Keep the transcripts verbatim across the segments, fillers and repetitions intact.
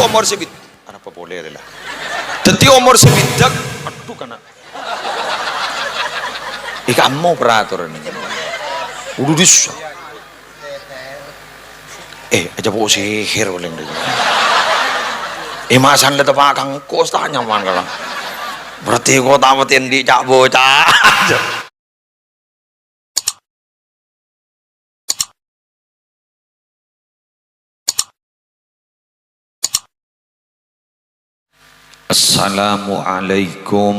omor sè bit-, arapa polè rè la? Dhâddhi omor sè bidhâk, adhu kana'. È kammo peraturan. Kudu dissa. Eh, aja po' sihir paling. È masan la teppa' kangkos ta' nyaman kala. Berarti kok ta' mati endi' ca'-boca'. Assalamualaikum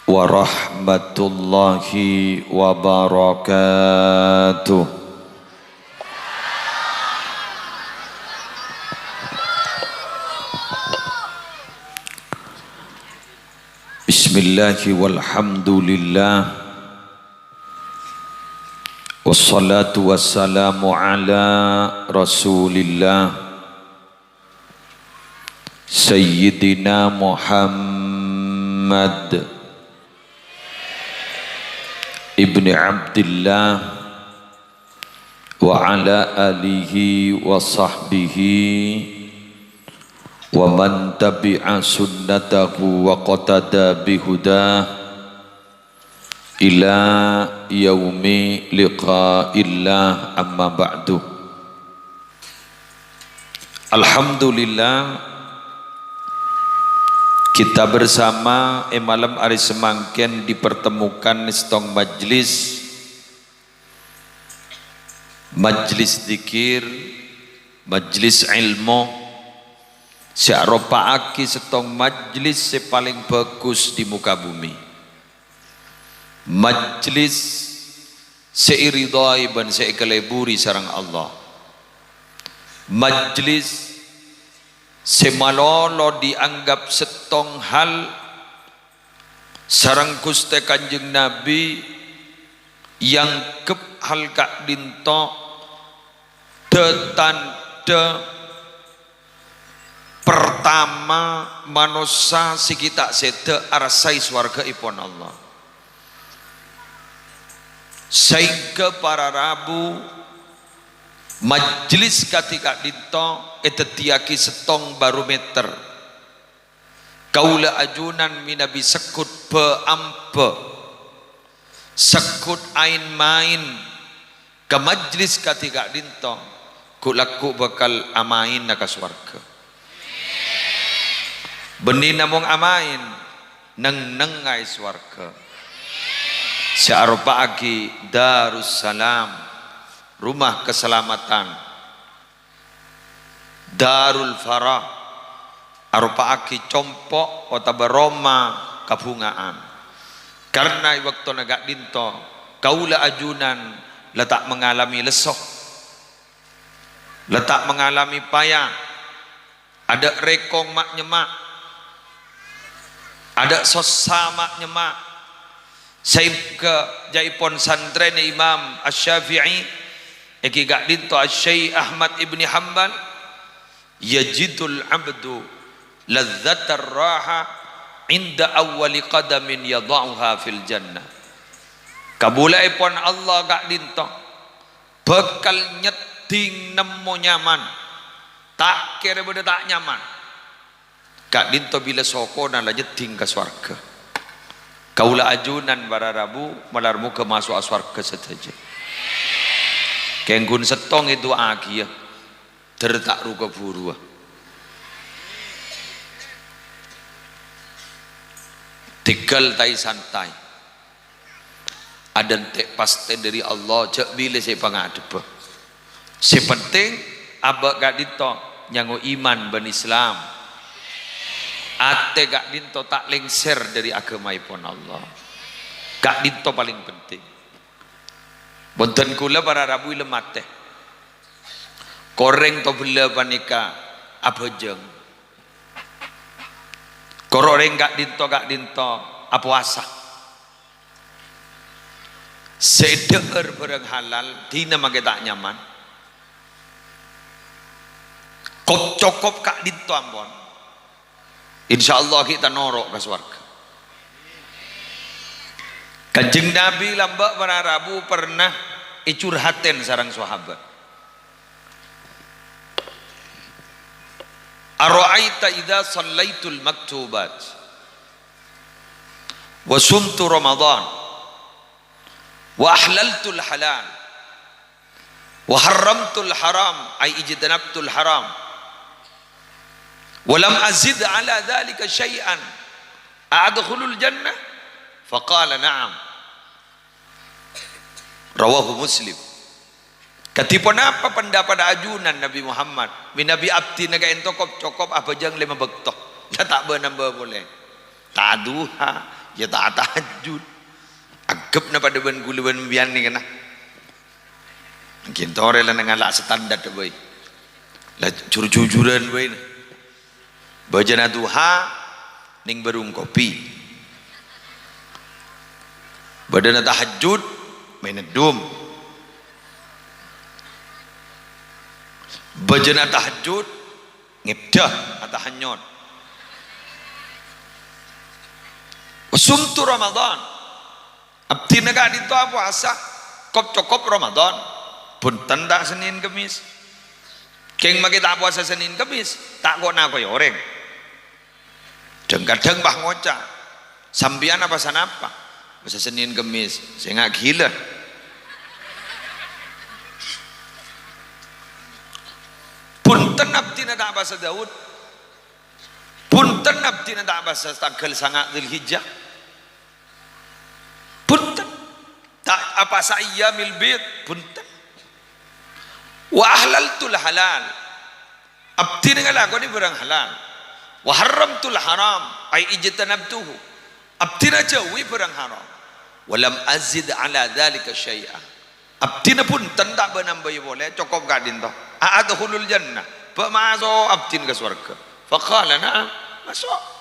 warahmatullahi wabarakatuh. Bismillahi walhamdulillah. Wassalatu wassalamu ala Rasulillah, Sayyidina Muhammad ibni Abdillah, wa ala alihi wa sahbihi, wa man tabi'a sunnatahu waqtada bihudah, ila yaumi liqa'illah, amma ba'du. Alhamdulillah, kita bersama è malem arè samangkèn dipertemukan è sèttong majlis, majlis dzikir, majlis èlmo, sè aropa'aghi sèttong majlis sè palèng bhâghus è muka bhumè. Majlis sè èridhoi bân sè èkaleburi sareng Allah. Majlis sè malolo dianggap sèttong hal sareng Ghustè Kanjeng Nabi, èangghep hal ka'dinto dhâ-tandhâ pertama manossa sè ghi' ta' sèdhâ arassaè sowarghâèpon Allah. Saèngghâ para rabu, majlis kadhi ka'dinto èdhâddhiyâghi sèttong barometer. Kaulâ ajunan mènabi segghut bâ-amba, segghut aèn-maèn ka majlis kadhi ka'dinto, ghu'-lagghu' bhâkal amaèna ka sowarghâ. Bânnè namong amaèn, neng-nengnga'è sowarghâ. Sè aropa'aghi Darussalam, rumah keselamatan. Darul Farah, aropa'aghi compo' otabâ roma kabhunga'an. Karna è bâktona ka'dinto, kaulâ ajunan la ta' mangalamè lesso, la ta' mangalamè paya, adâ' rèkong ma'-nyemma', adâ' sossa ma'-nyemma', saèngghâ jhâèpon santrèna Imam Asy-Syafi'i, èngghi ka'dinto Asy-Syaikh Ahmad Ibni Hambal, "Yajidul abdu ladzatar raha inda awwali qadamin yadha'uha fil jannah." Kabulâèpon Allah ka'dinto bhâkal nyeddhing nemmo nyaman, ta' kèra bâdâ ta' nyaman. Ka'dinto bilâ sokona la nyeddhing ka sowarghâ. Kaulâ ajunan para rabu, malar moghâ maso'a sowarghâ sadhâjâ. Kèng ghun sèttong èdu'aaghiyâ, dâr ta' ru-kabhuruwâ. Tèghâl taè-santaè. Adhânte' pastè dâri Allah, jhâ' bilâ sè èpangadhebbhâ. Sè penting, abâ' ka'dinto nyango iman bân Islam. Atè ka'dinto ta' lèngsèr dâri aghâmaèpon Allah. Ka'dinto palèng penting. Bhunten kaulâ para rabu èlem atè. Korèng tobellâ panèka abhâjâng. Kor orèng ka'dinto-ka'dinto apowasa. Sè èdhâ'âr bhârâng halal, dinah makè ta' nyaman. Kop-cokop ka'dinto ampon. Insyaallah ghi' ta' noro' ka sowarghâ. Kanjeng Nabi lambâ' para rabu pernah ècurhatèn sareng sahabat. "Ra'aita idza shallaitul maktubat, wa sumtu Ramadan, wa ahlaltul halal, wa harramtul haram, ay ijtanabtul haram, wa lam azid ala dzalika syai'an, a adkhulul jannah?" Faqala, "Na'am." Rawahu Muslim. Kadhi ponapa pendapat ajunan Nabi Muhammad? Manabi abdhina ka'dinto kop-cokop abhâjâng lèma bâkto. La ta' bân-nambâ polè. Ta' duha, ya ta' tahajjud. Aghâbna padâ bân ghulâ bân biyan nèka, nah. Ghi' torè la ngala' standar bhâi. La jur-jujuran bhâi, nah. Bâjâna duha neng bârung kopi. Bâdâna tahajjud, mènèddhum. Bâjâna tahajjud, ngèddhâ, atahanyot. Sumtu Ramadan. Abdhina ka'dinto apowasa, kop-cokop Ramadan. Bhunten ta' Sennèn Kemmès. Kèng makè ta' powasa Sennèn Kemmès, ta' ko-, nako'è orèng. Dhâng-kadhâng pas ngoca', "Sampèyan apa sanapa? Masa Sennèn Kemmès, sènga' ghilâ." Bhunten abdhina ta' apowasa Daud. Bhunten abdhina ta' apowasa tangghâl sanga' Dzulhijjah. Bhunten. Ta' apowasa ayyamil bid, bhunten. Wa ahlaltul halal. Abdhina ngalakonè bhârâng halal. Wa harramtul haram, ay ijtanabtuhu. Abdhina jhâuwi bhârâng haram. Wa lam azid ala dzalika syai'a. Abdhina bhunten ta' bân-nambâi polè, cokop ka'dinto. A adkhulul jannah, bâ' maso' abdhina ka sowarghâ. Faqala, "Na'am, maso'."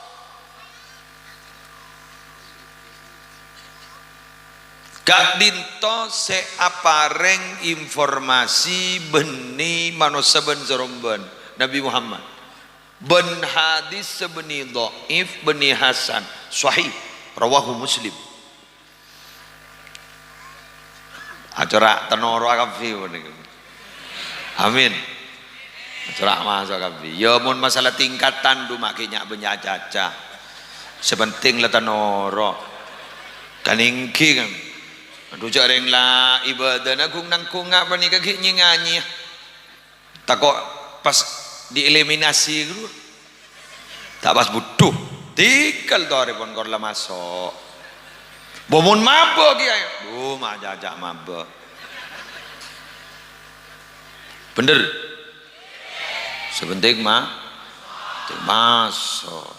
Ka'dinto sè aparèng informasi bânnè manossa bân-sarombân Nabi Muhammad. Bân hadis sè bânnè dhaif, bânnè hasan, sahih. Rawahu Muslim. Acora' tanoro'a kabbhi panèka. Amin. Acora' maso' kabbhi. Ya, mon masalah tingkatan, dhu, ma' ghi' nya'-bânnya' acaca. Sè penting la tanoro'. Kan èngghi, kan. Adhu, jhâ' rèng la ibadana ghung-nangghungnga' panèka ghi' nyè-nganyèya. Tako' pas dieliminasi ghâllu. Ta' pas budhu. Tèghâl torè pon kor la maso'. Bo mon mabâ kèya. Duh, ma' acaca mabâ. Bhender? Sè penting ma-, maso'.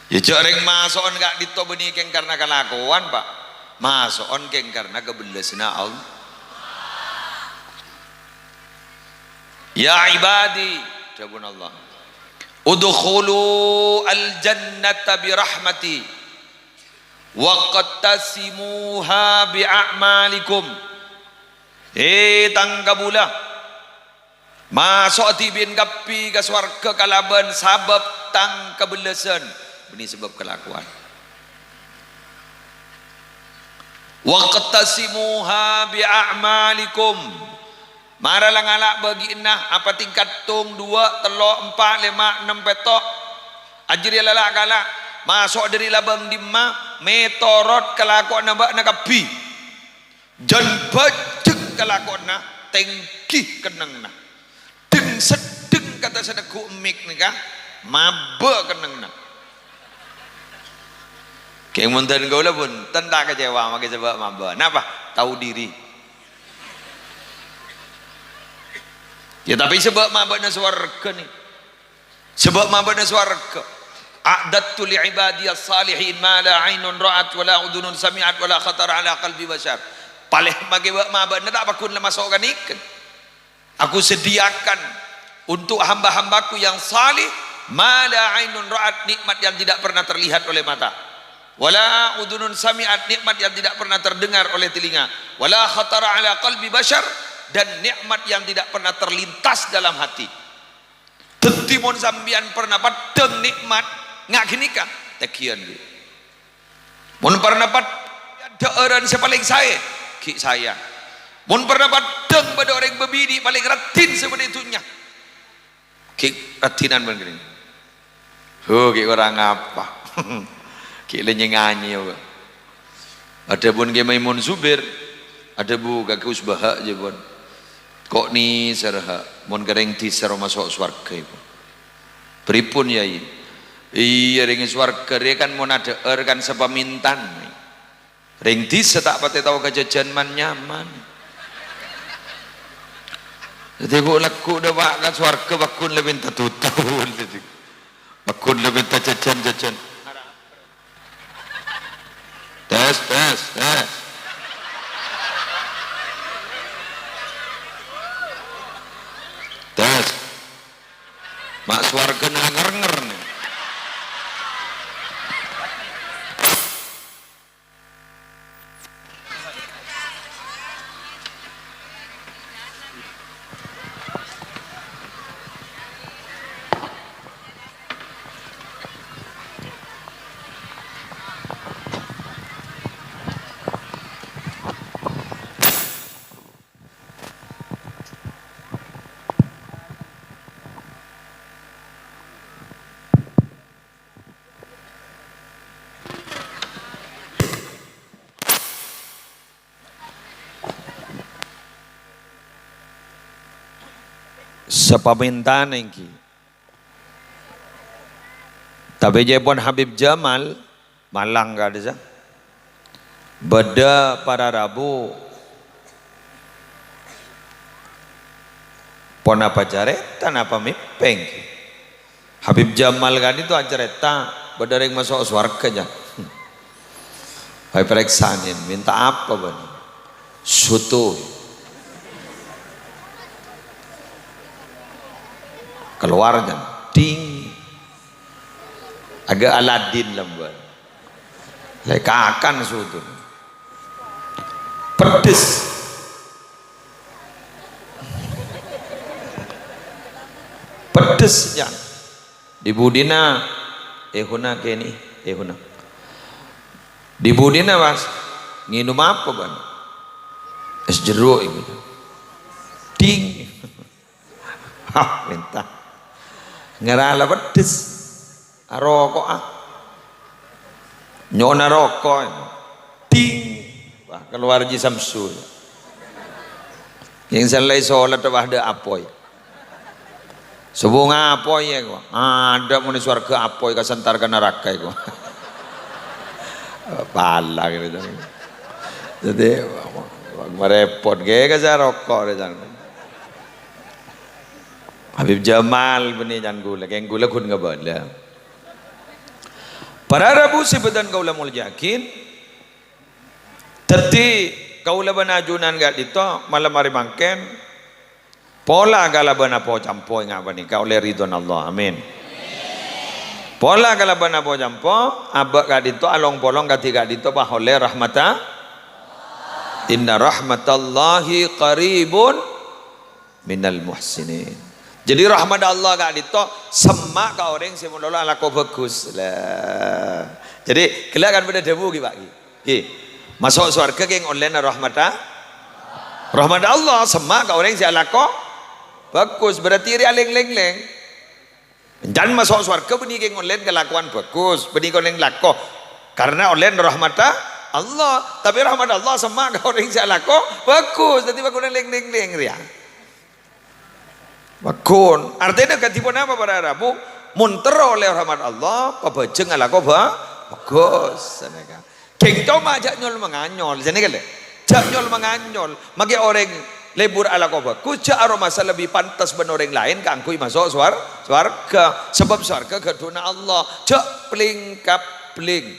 Ya, jhâ' rèng maso'on ka'dinto bânnè kèng karna kalakowan, Pa'. Maso'on kèng karna kabellasânna Allah. "Ya ibadi," dhâbuna Allah, "udkhulu al-jannata bi rahmati, waqtasimuha bi a'malikum." He, tang kabulâ, maso'a dhibi'en kabbhi ka sowarghâ kalabân sabâb tang kabellasân, bânnè sabâb kalakowan. "Waqtasimuha bi a'malikum." Mara la ngala' bâgi'na, apa tingkat tong, duwâ', tello', empa', lèma', ennem, pètto'. Ajâriyâ la la'-kala', maso' dâri labâng dimma, mètorot kalakowanna bâ'na kabbhi. Jân bhâjheng kalakowanna, tèngghi kennengnganna. Dhâng-seddhâng kata sè neggu' emmik nèka, mabâ kennengnganna. Kèng mon dân kaulâ bhunten ta' kecewa, makè sabâ' mabâ. Napa? Tahu diri. Ya, tapè sabâ' mabâna sowarghâ nè. Sabâ' mabâna sowarghâ. "A'dadtu li ibadiyas salihin ma la ainun ra'at wa la udhunun sami'at wa la khatara ala qalbi bashar." Palèng makè bâ'-, mabâna ta' pagghun la maso' ghânèka. "Aku sediakan untuk hamba-hambaku yang saleh ma la ainun ra'at, nikmat yang tidak pernah terlihat oleh mata. Wa la udhunun sami'at, nikmat yang tidak pernah terdengar oleh telinga. Wa la khatara ala qalbi bashar, dan nikmat yang tidak pernah terlintas dalam hati." Dhâddhi, mon sampèyan pernah peddhâng nè'mat nga' ghânèka, tènggiyân, ghi. Mon pernah peddhâng dhâ'ârân sè palèng saè, ghi' saèya. Mon pernah peddhâng bâdâ orèng bâbinè' palèng raddhin sè bâdâ è dhunnya, Ghi' raddhinan bân kènè'. Ho, ghi' korang apa? Ghi' lè nyè-nganyè apa? Adhâbun Kè Maimun Zubir, adhâbu ka Gus Baha', jâ, pon. Ko' nèsèra, ha', mon ka rèng dhisa rowa maso' sowarghâ, èpon. Pripun, Yai? Iyâ, rèng sowarghâ rèya kan mon adhâ'âr kan sapamèntan. Rèng dhisa ta' patè tao ka jhâjhân man-nyaman. Dhâddhi ghu'-, lagghu' dâpa' ka sowarghâ pagghun la mènta dudu. Pagghun la mènta jhâjhân-jhâjhân. Tes, tes, tes. Tes. Ma' sowarghâna ngèr-ngèr, nè. Sapamèntan èngghi. Tapè jâ pon Habib Jamal, Malang ka'dissa. Bâdâ para rabu ponapa carèta napa mèmpè èngghi. Habib Jamal ka'dinto acarèta, bâdâ rèng maso' sowarghâ, jâ. Èparèksanè, mènta apa bâ'na? Soto. Kalowar, jâ. Ding. Aghâ Aladin lambân. Lè kakan soto. Peddhes. Peddhes, jâ. Di-budina, èhuna kènè', èhuna. Di-budina, pas, ngènom apa, bâ'na? Es jeruk, èngghi. Ding. Hah, mènta. Ngèra la peddhes. Aroko'a. Nyo'ona roko'. Ding. Wah, kalowar Ji Samsu. Yang sè la èsolat, wah, dâ' apoy. Sobung apoy, yâ, ko. Adâ' mon è sowarghâ apoy kasantar ka naraka, ko. Pala gitu. Jadi, marepot, ghi, ka sè roko', rè, jân. Habib Jamal bânnè, jân, ghulâ. Kèng ghulâ ghun ngabâlâ. Para rabu sè bâdhân kaulâ molja'aghi, dhâddhi kaulâ bân ajunan ka'dinto malem arè mangkèn pola kalabân apo-campo ènga' panèka ollè ridhona Allah. Amin. Pola kalabân apo-campo, abâ' ka'dinto along-polong kadhi ka'dinto pas ollè rahmatta-, "Inna rahmatallahi qaribun minal muhsinin." Jadi rahmat Allah ka'dinto semma' ka orèng sè malolo alako bhâghus. Lah. Jadi, ghellâ' kan padâ dhâbu, ghi, Pak, ghi? Ghi. Maso' sowarghâ kèng ollèna rahmatta-, rahmat Allah, semma' ka orèng sè alako bhâghus. Berarti rè alèng-lènglèng. Èncana maso' sowarghâ bânnè kèng ollèna kalakowan bhâghus, bânnè kèng lako. Karena ollèna rahmatta Allah. Tapè rahmat Allah semma' ka orèng sè alako bhâghus. Dhâddhi pagghun lèng-lènglèng rèya. Pagghun. Artèna kadhi ponapa para rabu? Mon terro ollè rahmat Allah, pabhâjâng alako bhâ-, bhâghus. Sanèka. Kèng coma jhâ' nyol-manganyol. Jâ' nèka lè. Jhâ' nyol-manganyol. Makè orèng lebur alako bhâghus, jhâ' aromasa lebbi pantes bân orèng laèn kaangghuy maso' sowar-, sowarghâ. Sabâb sowarghâ ghâdhuwânna Allah. Jhâ' plèng-kaplèng.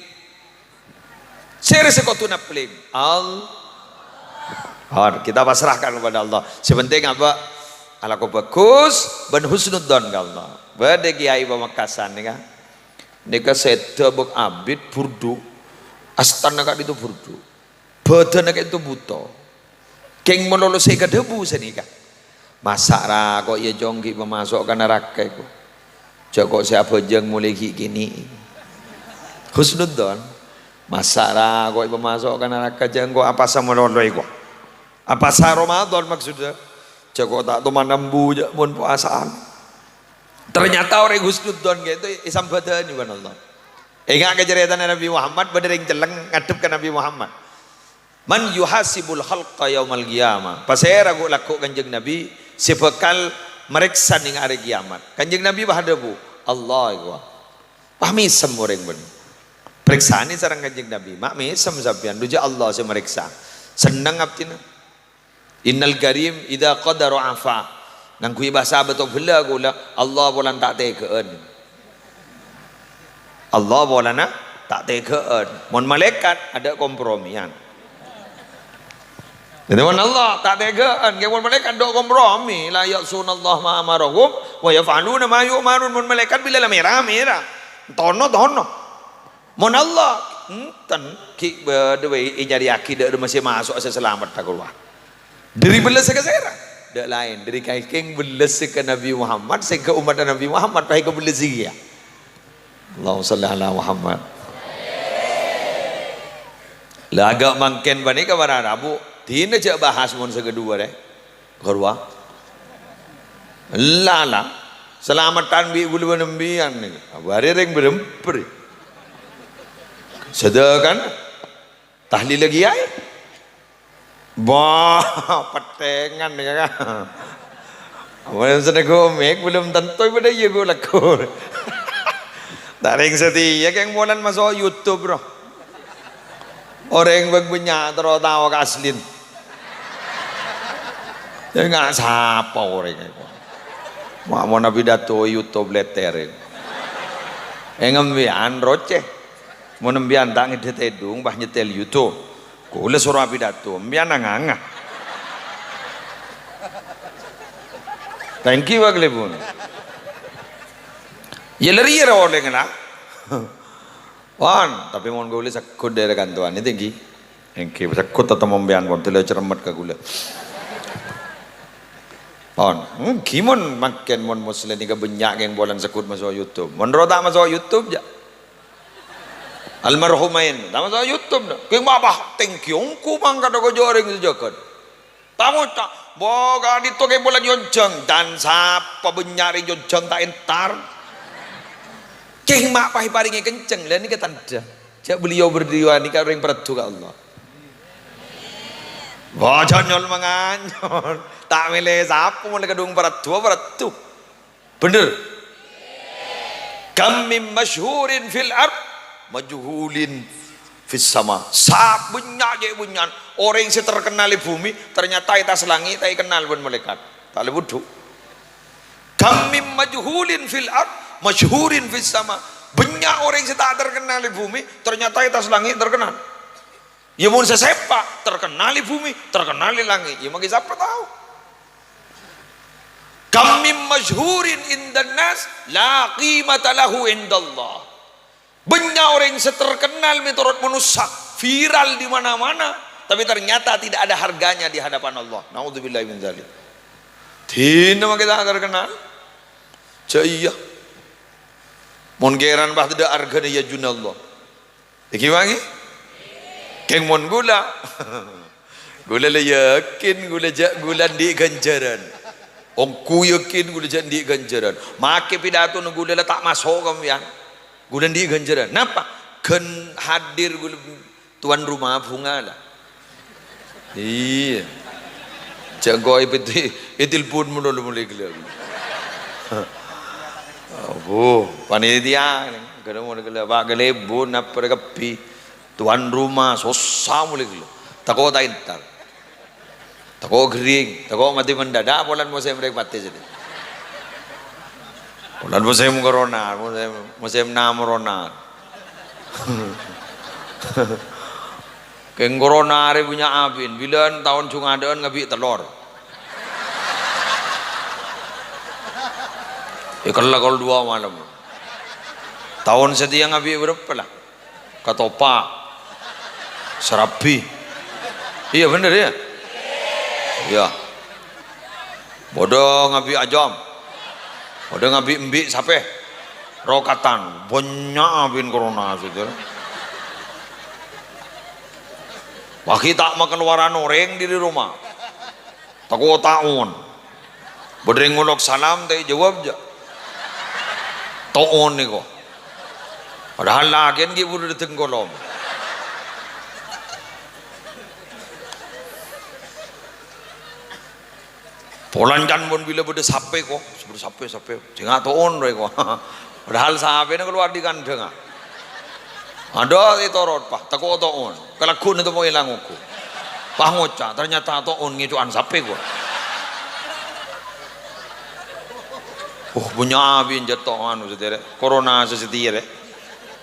Sèra sè kodhu naplèng? Allah. Hon, kita pasrahkan kepada Allah. Sè pentèng abâ' alako bhâghus bân husnudzon ka Allah. Bâdâ kèyaè Pamekasan nèka. Nèka sèdhâ bâk abit burdhu. Astana ka'dinto burdhu. Bâdânna ka'dinto buto. Kèng malolo sè èkadhâbu sanèka. Masa' ra kok iyâ, Cong, ghi' pamaso' ka naraka, ko? Jhâ' kok sè abhâjâng molaè ghi' kènè'. Husnudzon. Masa' ra kok èpamaso' ka naraka, jhâ' engko' apasa malolo, ko? Apasa Ramadan maksoddhâ? Jhâ' kok ta' toman ambu, jhâ' mon powasa'an. Ternyata orèng husnudzon ka'dinto èsambhâdhâni bân Allah. Enga' ka carètana Nabi Muhammad, bâdâ rèng cellèng ngadhep ka Nabi Muhammad. "Man yuhasibul khalqa yaumal qiyamah?" Pasèra ghu', lagghu' Kanjeng Nabi, sè bhâkal marèksa neng arè kiyamat? Kanjeng Nabi pas adhâbu, "Allah," èkowa. Pas mèsem orèng bânnè. Parèksanè sareng Kanjeng Nabi, "Ma' mèsem sampèyan, dhu jâ' Allah sè marèksa." Senneng abdhina. "Innal karim idza qadara afa." Ngangghuy bhâsa bâto bellâ kaulâ, Allah polana ta' tèghâ'ân. Allah polana ta' tèghâ'ân. Mon malaèkat, adâ' kompromiyan. Dhâddhi mon Allah ta' tèghâ'ân, mon malaèkat adâ' kompromi, "La ya'sunallaha ma amarahum wa yaf'aluna ma yu'marun." Mon malaèkat bilâ la mèra, mèra. Tono, tono. Mon Allah, enten, ghi' bâdâ bhâi ènyarèyaghi dâ' remma sè maso'a sè salamet ta' kalowar. Dâri bellâs ka sèra? Dâ' laèn, dâri kèng bellâs ka Nabi Muhammad, sè ka ommatta Nabi Muhammad, pas èkabellâs kèya. Allahumma shalli ala Muhammad. La, ghâ' mangkèn panèka para rabu, dhina jâ' bahas mon sè kaduwâ rè. Ghâruwa. Ella, la. Salameddhân bi' kaulâ bân sampèyan nèka. Bâri' rèng bârâmper. Sadhâkan tahlil lagi aè. Bah, pettèngan nèka, kan. Amun sè neggu' mik, belum tentu padâ iyâ ghu' lagghu'. Ta' rèng satèya kèng molan maso' YouTube, bro. Orèng bân-bânnya' terro tao ka aslin. Yâ, nga' sapa orèng èko? Ma' mon apidato YouTube lètèr. Èngem biyân rocè. Mon embiyân ta' ngèdhâ tèdung, pas nyètèl YouTube. Kaulâ soro apidato, embiyân anganga. Thank you, Pak Lebun. Yâ, lèri yâ, olèngnga. Wan, tapè mon kaulâ segghut dâri kantowan, èngghi. Èngghi, segghut tatemmo embiyân, pon, tèlè cermet ka kaulâ. Pon, èngghi mon mangkèn mon Musleh nèka bânnya' kèng polan segghut maso' YouTube. Mon ro ta' maso' YouTube, jâ'. Almarhumain, ta' maso' YouTube, no. Kèng bâbâ, tèngghi ongghu mangkada ka jârèng sè jâgâ. Ta' ngoca', "Bo, ka'dinto kèng polan nyonjhâng." Dan sapa bânnya' rèng nyonjhâng ta' entar. Kèng ma' pas èparèngè kenceng, la nèka tandhâ. Jâ' beliau berdua nèka orèng paraddu ka Allah. Wah, jhâ' nyol-manganyol. Ta' mèlè sapa, mon la kadhung paraddu, paraddu. Bhender? "Kam min masyhurin fil ard, majhulin fis sama." Sa-, bânnya' jâ' bânnya'an orèng sè terkenal è bhumè, ternyata è attas langngè' ta' èkennal bân malaèkat. Ta' lè budhu. "Kam min majhulin fil ard, masyhurin fis sama." Bânnya' orèng sè ta' terkenal è bhumè, ternyata è attas langngè' terkenal. Yâ, mon sè sèpa', terkenal è bhumè, terkenal è langngè'. Yâ, mangkè sapa tao? "Kam min masyhurin indan nas, la qimata lahu indallah." Bânnya' orèng sè terkenal mènorot manossa, viral di mana-mana, tapi ternyata tidak ada harganya di hadapan Allah. Naudzubillahi min dzalik. Dhina mangkè ta' terkenal. Jâ' iyâ. Mon kèran pas tadâ' arghâna, yâ juna Allah. Èngghi, èngghi? Kèng mon kaulâ, kaulâ la yakin kaulâ jâ' kaulâ andi' ghânjhârân. Ongghu yakin kaulâ jâ' andi' ghânjhârân. Makè pidatona kaulâ la ta' maso' ka sampèyan. Kaulâ andi' ghânjhârân. Napa? Ghân hadir kaulâ tuan rumah bhunga la. Iyâ. Jâ' engko' èpèdhi-, ètilpon molo-, molaè ghellâ'. Abu, panitia, ghellâ' molaè ghellâ', Pak, ghellâ' èbun, napa kabbhi. Tuan rumah, sossa molaè ghellâ'. Tako' ta' entar. Tako' ghering, tako' matè mendadak, polan mosèm rèng patè sèdhâ. Polan mosèm corona, mosèm, mosèm namorona. Kèng corona arè bânnya' abin, bilân taon jhungadâ'ân ngabi' tellor. Èkella kol dua malem. Taon satèya ngabi' bârâmpa la? Katopa'. Sarabi. Iyâ, bhender, yâ? Iyâ. Bâdâ ngabi' ajâm. Bâdâ ngabi' embi' sapè. Rokatan. Bânnya' abin corona, saudara. Paghi' ta' makaluwaran orèng dâri roma. Tako' taon. Bâdâ rèng ngolok salam, ta' èjâwâb, jâ'. To'on nèko. Padahal lakèn ghi' buru dâteng kolom. Polana can mon bilâ bâdâ sapè ko, bâdâ sapè, sapè. Sènga' to'on rè ko. Padahal sapèna kalowar dâri kandhângnga. Adâ' ètorot, Pa', tako' to'on. Kalagghu'na temmo èlang ongghu. Pas ngoca', ternyata to'on ngèco'an sapè ko. Oh, bânnya' abinjât to'on satèya rè. Corona satèya rè.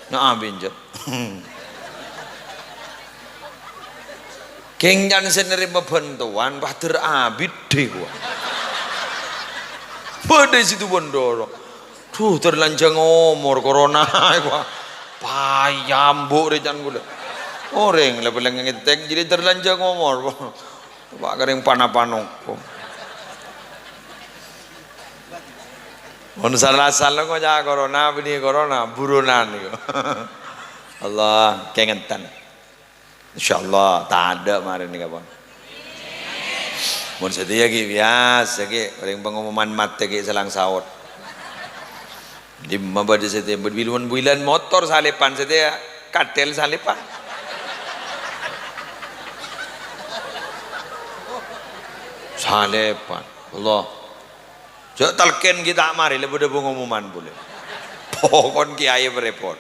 Nya' abinjât. Kèng can sè narèma bhântowan, padâr abit dhâ' ko. Bâdâ sè dubân doro. Duh, terlanjang omor corona ko. Payambu' rè can kaulâ. Orèng la palèng ngètèk, jadi terlanjang omor. Coba' ka rèng pana-pana ko. Mon sala-sala ngoca' corona, bânnè corona, buronan nèko. Allah, kèngèntan. Insyaallah, tadâ' marèna nèka, pon. Mon satèya ghi' biyasa ghi', orèng pengumuman matè ghi' selang saot. Dimma bâdâ satèya, bilân-bilân motor salèpan satèya, kadhel salèpan. Salèpan, Allah. Jhâ' talkèn ghi' ta' marè, la bâdâ pengumuman polè. Pokon kèyaè repot.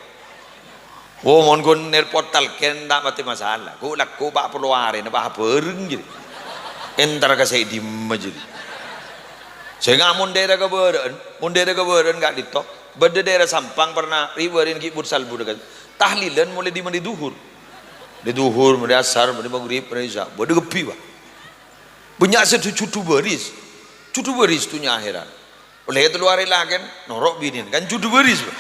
Wo, mon ghun nelpon talkèn ta' matè masalah. Ghu' lagghu' pa' polo arè napa bhâreng jârèya. Entar ka sè dimma jârèya. Sènga' mon daerah kabârâ'ân, mon daerah kabârâ'ân ka'dinto. Bâdâ daerah Sampang pernah ri-, bâri'ân ghi' bur-salbur ka. Tahlilan molaè dâri mandi dhuhur. Dâri dhuhur, mandi asar, mandi maghrib, mandi isya. Bâdâ kabbhi, Pa'. Bânnya' sè jhudhu bâris. Jhudhu bâris dhunnya akhèrat. Ollè tello arè lakèn, noro' binèna, kan jhudhu bâris, Pa'.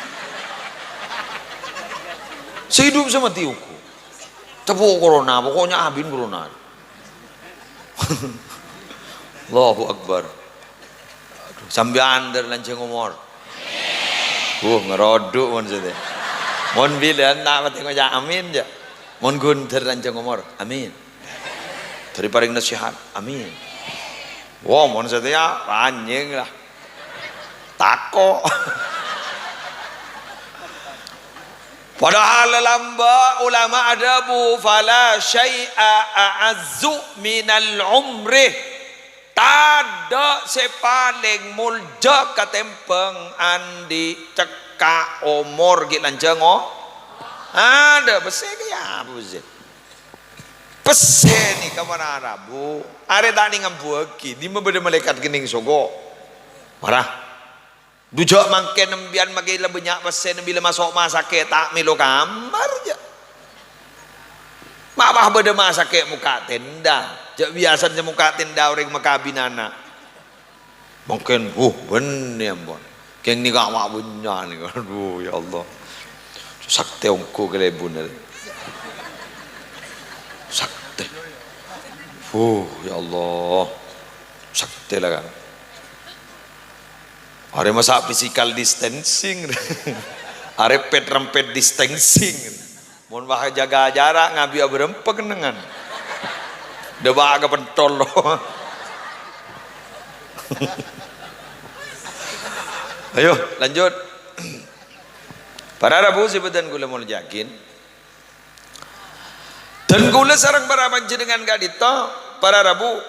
Sè hidup sè matè ongghu. Teppo' corona, pokoknya abin corona. Allahu Akbar. Aduh, sampèyan terlanjang omor. Uh, ngarodu' mon satèya. Mon bilân ta' patè ngoca' amin, jâ. Mon ghun terlanjang omor, amin. Dâri parèng nasihat, amin. Wo, mon satèya, anjing lah. Tako'. Padahal lambâ' ulama adhâbu, "Fala syai'a a'azzu minal umri." Tadâ' sè palèng molja katèmbhâng andi' cekka' omor ghi' lanjhâng o-, adâ', pèssè kèya apa pèssè? Pèssè nèka mara rabu, arè ta' nèng ambuwâghi, dimma bâdâ malaèkat kennèng soko. Mara. Dhu jhâ' mangkèn empèyan makè la bânnya' pèssèna bilâ maso' masakè' ta' mèlo kamar, jâ. Ma' pas bâdâ masakè' mokka' tenda, jâ' biyasana sè mokka' tenda orèng makabin ana'. Mangkèn, huh, bânnè ampon. Kèng nèka ma' bânnya' nèka. Aduh, ya Allah. Saktè ongghu kalèbunna. Saktè. Huh, ya Allah. Saktè la, kan. Arè masa' physical distancing. Arè pet-rempet distancing. Mon pas jâgâ jarak, ngabi'â bârâmpa kennengngan. Dâpa' ka pentol. Ayo, lanjut. Para rabu sè bâdhân kaulâ molja'aghi. Dân kaulâ sareng para panjhennengngan ka'dinto, para rabu,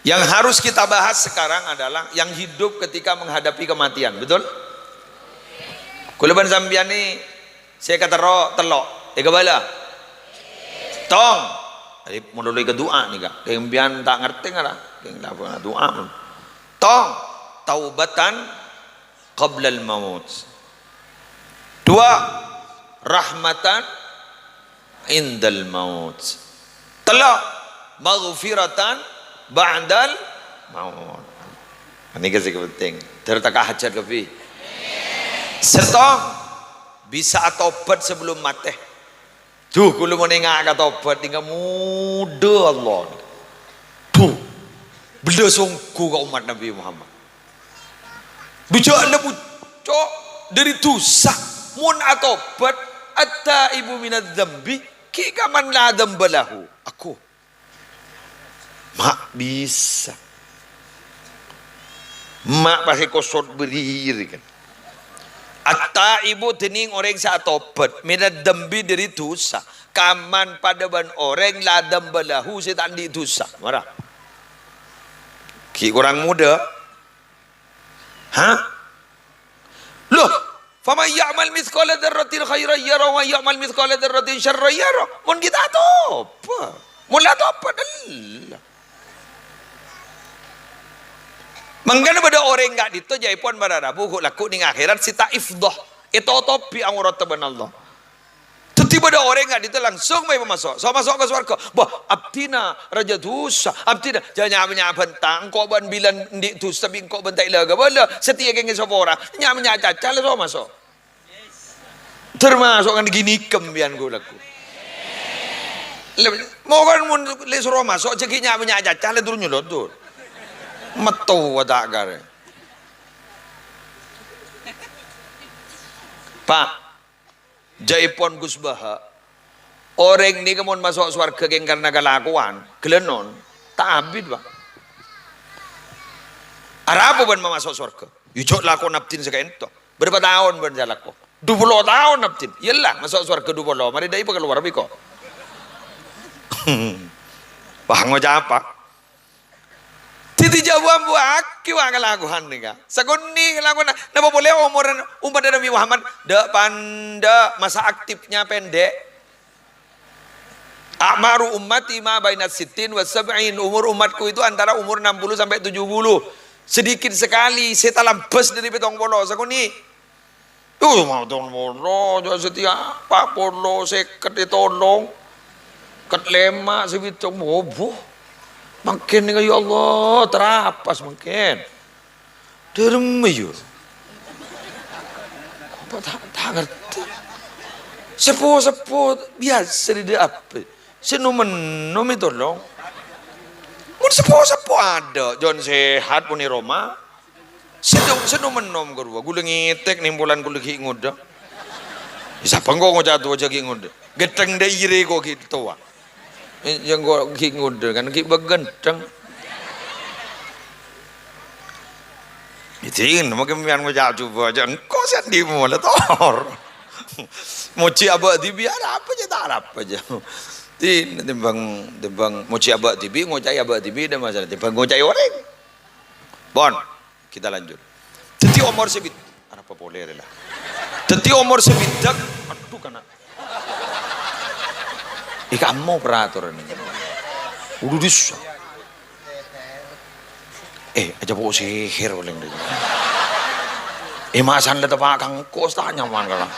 yang harus kita bahas sekarang adalah yang hidup ketika menghadapi kematian, betul? Kaulâ bân sampèyan nè sè katerro tello', èkabâlâ. Tong. Jadi, malolo èkadu'a nèka. Kèng sampèyan ta' ngartè ngara. Kèng la du'a. Tong. Taubatan qablal maut. Dua, rahmatan indal maut. Tello', maghfiratan ba'dal maut. Nèka sè penting. Dâr teka hajat kabbhi. Sèttong, bisa atobhât sabellunna matè. Dhu, kaulâ mon enga' ka tobhât, nèka modâ Allah. Dhu, bellâs ongghu ka ommat Nabbhi Muhammad. Dhu jâ' lebbu, co', dâri dhusa. Mon atobhât, at-taibu minadz-dzambi, ghi' kaman la dzamba lahu. Aku. Ma' bisa. Ma' pas èkosot bâriri, kan. At-taibu dhinèng orèng sè atobhât, minadz-dzambi dhâri dhusa, kaman padâ bân orèng la dzamba lahu sè ta' andi' dhusa. Mara. Ghi' korang modhâ. Hah? Loh, "Faman ya'mal mitsqala dzarratin khairan yarah, wa ya'mal mitsqala dzarratin syarran yarah." Mon ghi' ta' atobhât. Mon la atobhât, ella. Mangkana bâdâ orèng ka'dinto jâèpon para rabu ghu'-lagghu' nèng akhèrat sè ta' ifdhah, ètotobhi auratta bân Allah. Dhâddhi bâdâ orèng ka'dinto langsung mayu maso', so maso' ka sowarghâ. "Bâh, abdhina rajâ dhusa, abdhina jhâ' nya'-, nya' bhânta, engko' bân bilân andi' dhusa, bi' engko' bân ta' èla kabâlâ, satèya kèngèng sapora, nya'-, nya' caca la so maso'." Termasuk kan gini kembian ghu-lagghu'. Le-, mo kan mon le soro maso' jâ' ghi' nya'-, nya' caca le durung nyolodot. Metto wa ta' karè. Pak, jâèpon Gus Baha, orèng nèka mon maso' sowarghâ kèng karna kalakowan, ghellâ' non, ta' abit, Pak. Arapa bân ma-, maso' sowarghâ? Yâ jhâ' lakona abdhina sè ka'ènto. Bârâmpa taon bân sè alako? Du polo taon abdhina. Yâ la, maso' sowarghâ du polo. Marè dâ' iyâ pakalowar bi' ko'. Wah, ngoca' apa? Dhâddhi jhâ' bu-ambuwâghi wa kalakowan nèka. Sakonè' kalakowanna. Napa polè omorra ommatta Nabbhi Muhammad? Dâ'-pandâ', masa aktifnya pendek. "A'maru ummati ma baina sittin wa sab'in." Umur umatku itu antara umur enam puluh sampai tujuh puluh. Sedikit sekali sè talambâs dâri pèttong polo. Sakonè'. Duh, mau tong polo, jhâ' satèya, pa' polo, sèket ètolong, ket lèma', sè pèttong, wobo. Mangkèn nèka, ya Allah, terapas mangkèn. Dâremma, yâ. Apa ta', ta' ngartè. Seppo-seppo biyasa dâ' apa? Sè nom-ennom ètolong. Mon seppo-seppo adâ', jhân sehat pon è roma. Sè nom-, sè nom-ennom karowa, ghulâ ngètèk nèmpolan ghulâ ghi' ngodâ. Sapa engko' ngoca' towa jhâ' ghi' ngodâ? Ghâteng dâ' iyâ rè ko' ghi' towa. Eh, jhâ' engko' ghi' ngodâ, kan ghi' bâ' ghânteng. Itu, mungkin sampeyan ngoca' coba aja, engko' sè andi' mola tor. Mojhi abâ' dhibi', arapa jhâ', ta' arapa jhâ'. Ti-, timbang, timbang mojhi abâ' dhibi', ngoca'i abâ' dhibi', dâ' masalah. Timbang ngoca'i orèng. Pon, kita lanjut. Dhâddhi omor sè bit-, arapa polè rè la. Dhâddhi omor sè bidhâk, adhu kana'. È kammo peraturan. Udu dus. Eh, aja poko' sihir paling dulu. Eh, masan la tepa' kangko' ta' nyaman kala.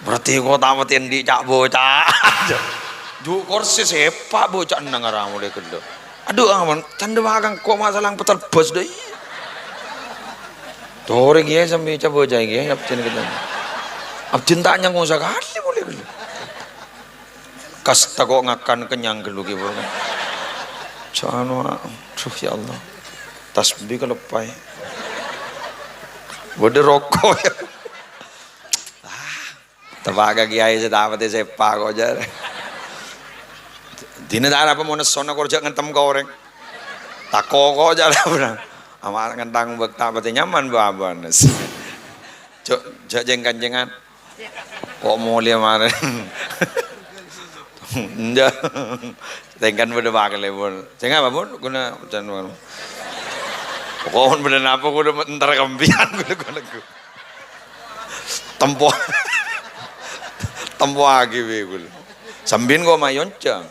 Berarti ko' ta' mati andi' ca' boca. Ju' korsi sepa' boca nang ara mole ghellâ'. Adhu, aman, can tepa' kangko' masalah peterbes deh. Torè ghi' sambi ca' boca ghi' abdhina ketemu. Abdhina ta' nyangko sakali mole ghellâ'. Kas tako' ngakan kennyang ghâllu ki, Bro. Ca'na, aduh, ya Allah. Tasbih kaleppa'è. Bâdâ roko', ya. Ah, tepa' ka kiai sè ta' pati sepa' ko', jârè. Dina ta' arapa mon nessona ko' jhâ' ngantem ka orèng. Tako' ko' jârè, Bro. Ama' ngentang bâk ta' pati nyaman, Bro, abânes. Jhâ', jhâ' jeng-kanjengan. Ko' molè marèn. Enjâ'. Tèngkan bâdâ pakalè, Bun. Sènga' apa, Bun? Ghuna, can, Bun. Pokok bâdâ napa, ghuna entar ka empiyan, ghuna, ghuna, ghuna. Tempo. Tempo aghi bi' ghulâ. Sambiyan ko' mayoncang.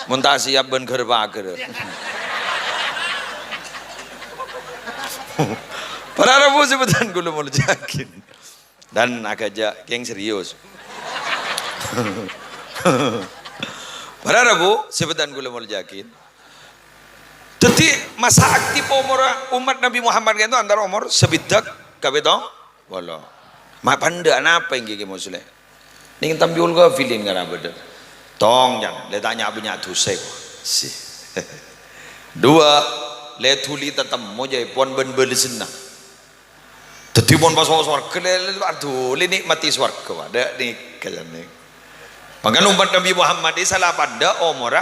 Mon ta' siap bân ghâr-paghâr. Para rabu sè bhâdhân ghulâ molja'aghin. Dan agâjâ' kèng serius. Para rabu, sè bhâdhân ghulâ molja'aghin. Dhâddhi, masa aktif omor ommat Nabbhi Muhammad ka'dinto antara omor sabidhâk ka pèttong polo. Ma' pandâ' napa èngghi Kè Musleh? Nèng Tambiul Ghafilin ngara bâdâ. Tong, jhân, lè ta' nya'-bânnya' dhusa, ko'. Si. Dua, lè dhuli tatemmo jhâèpon bân bâlessanna. Dhâddhi mon maso' sowarghâ, lè, lè, aduh, lè nikmati sowarghâ, Pak. Dâ' nèka jâ' nèng. Mangkana ommat Nabbhi Muhammad sala pandâ' omorra,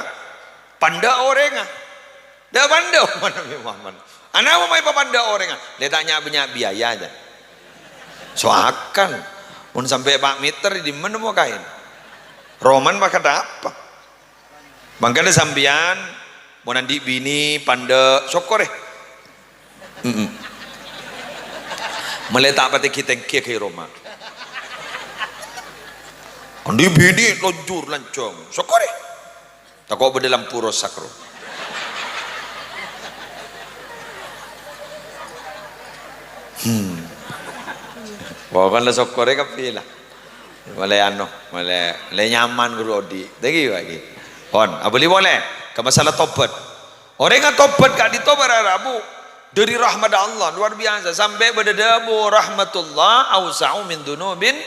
pandâ' orèngnga. Dâ' pandâ' ommat Nabbhi Muhammad. Anapa ma' èpapandâ' orèngnga? Lè ta' nya'-bânnya' biaya, jâ. Soakan. Mon sampè' pa' mèter, è dimma nemmo kaèn? Roman pakadhâpa? Mangkana sampèyan, mon andi' binè, pandhâ', sokkorè. Mm-mm. Mèlè ta' patè ghi-tèngghi ghâ' è roma. Andi' binè, lonjor, lanjhâng, sokkorè. Tako' bâdâ lampu rosak, ro. Hmm. Pokokna sokkorè kabbhi la. Mèlè ano, mèlè, mèlè nyaman ghuru odi'. Thank you, Pak Ki. Pon, abâli polè ka masalah tobat. Orèng atobat ka'dinto para rabu. Dâri rahmat Allah, luar biasa. Sampè' bâdâ dhâbu, "Rahmatullah ausa'u min dzunubin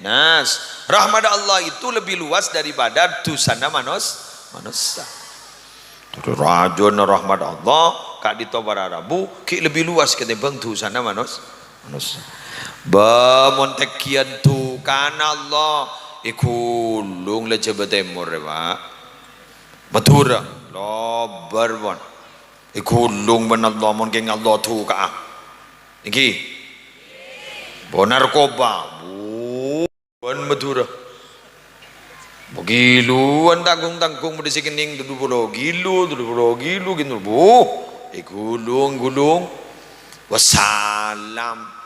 nas." Rahmat Allah itu lebih luas daripada dhusana manos-, manossa. Dâri rajâna rahmat Allah, ka'dinto para rabu, ghi' lebih luas katèmbhâng dhusana manos-, manossa. Bâ, mon tènggiyân dhukana Allah, èghulung la Jhâbâ Tèmor, yâ, Pak. Madhurâ, lobâr, pon. Èghulung bân Allah, mon kèng Allah dhuka'a. Èngghi. Bâ narkoba. Bu-, bân Madhurâ. Bâgiluwân tanggung-tanggung, bâdâ sè kennèng tello polo kilo, tello polo kilo, gitu. Bu, èghulung, èghulung. Wassalam.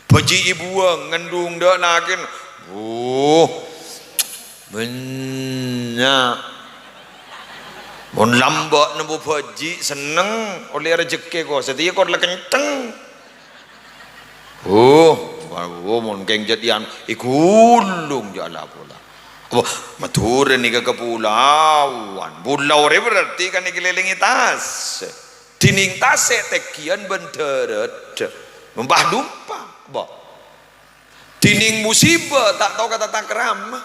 Bhâji' èbuwâng, ngandung dâ' lakèna. Wuh, bânnya'. Mon lambâ' nemmo bhâji' senneng, ollè rejhekkè ko, satèya kor la kenceng. Wuh, wuh, mon kèng jhât èghulung jhâ' la pola. Apa, Madhurâ nèka kapolawan. Polao rè berarti kan èkalèlèngè tasè'. Dhinèng tasè' tènggiyân bân dârâddhâ. Nompa-nompa, bo. Dhinèng musibâ ta' tao ka tatakrama.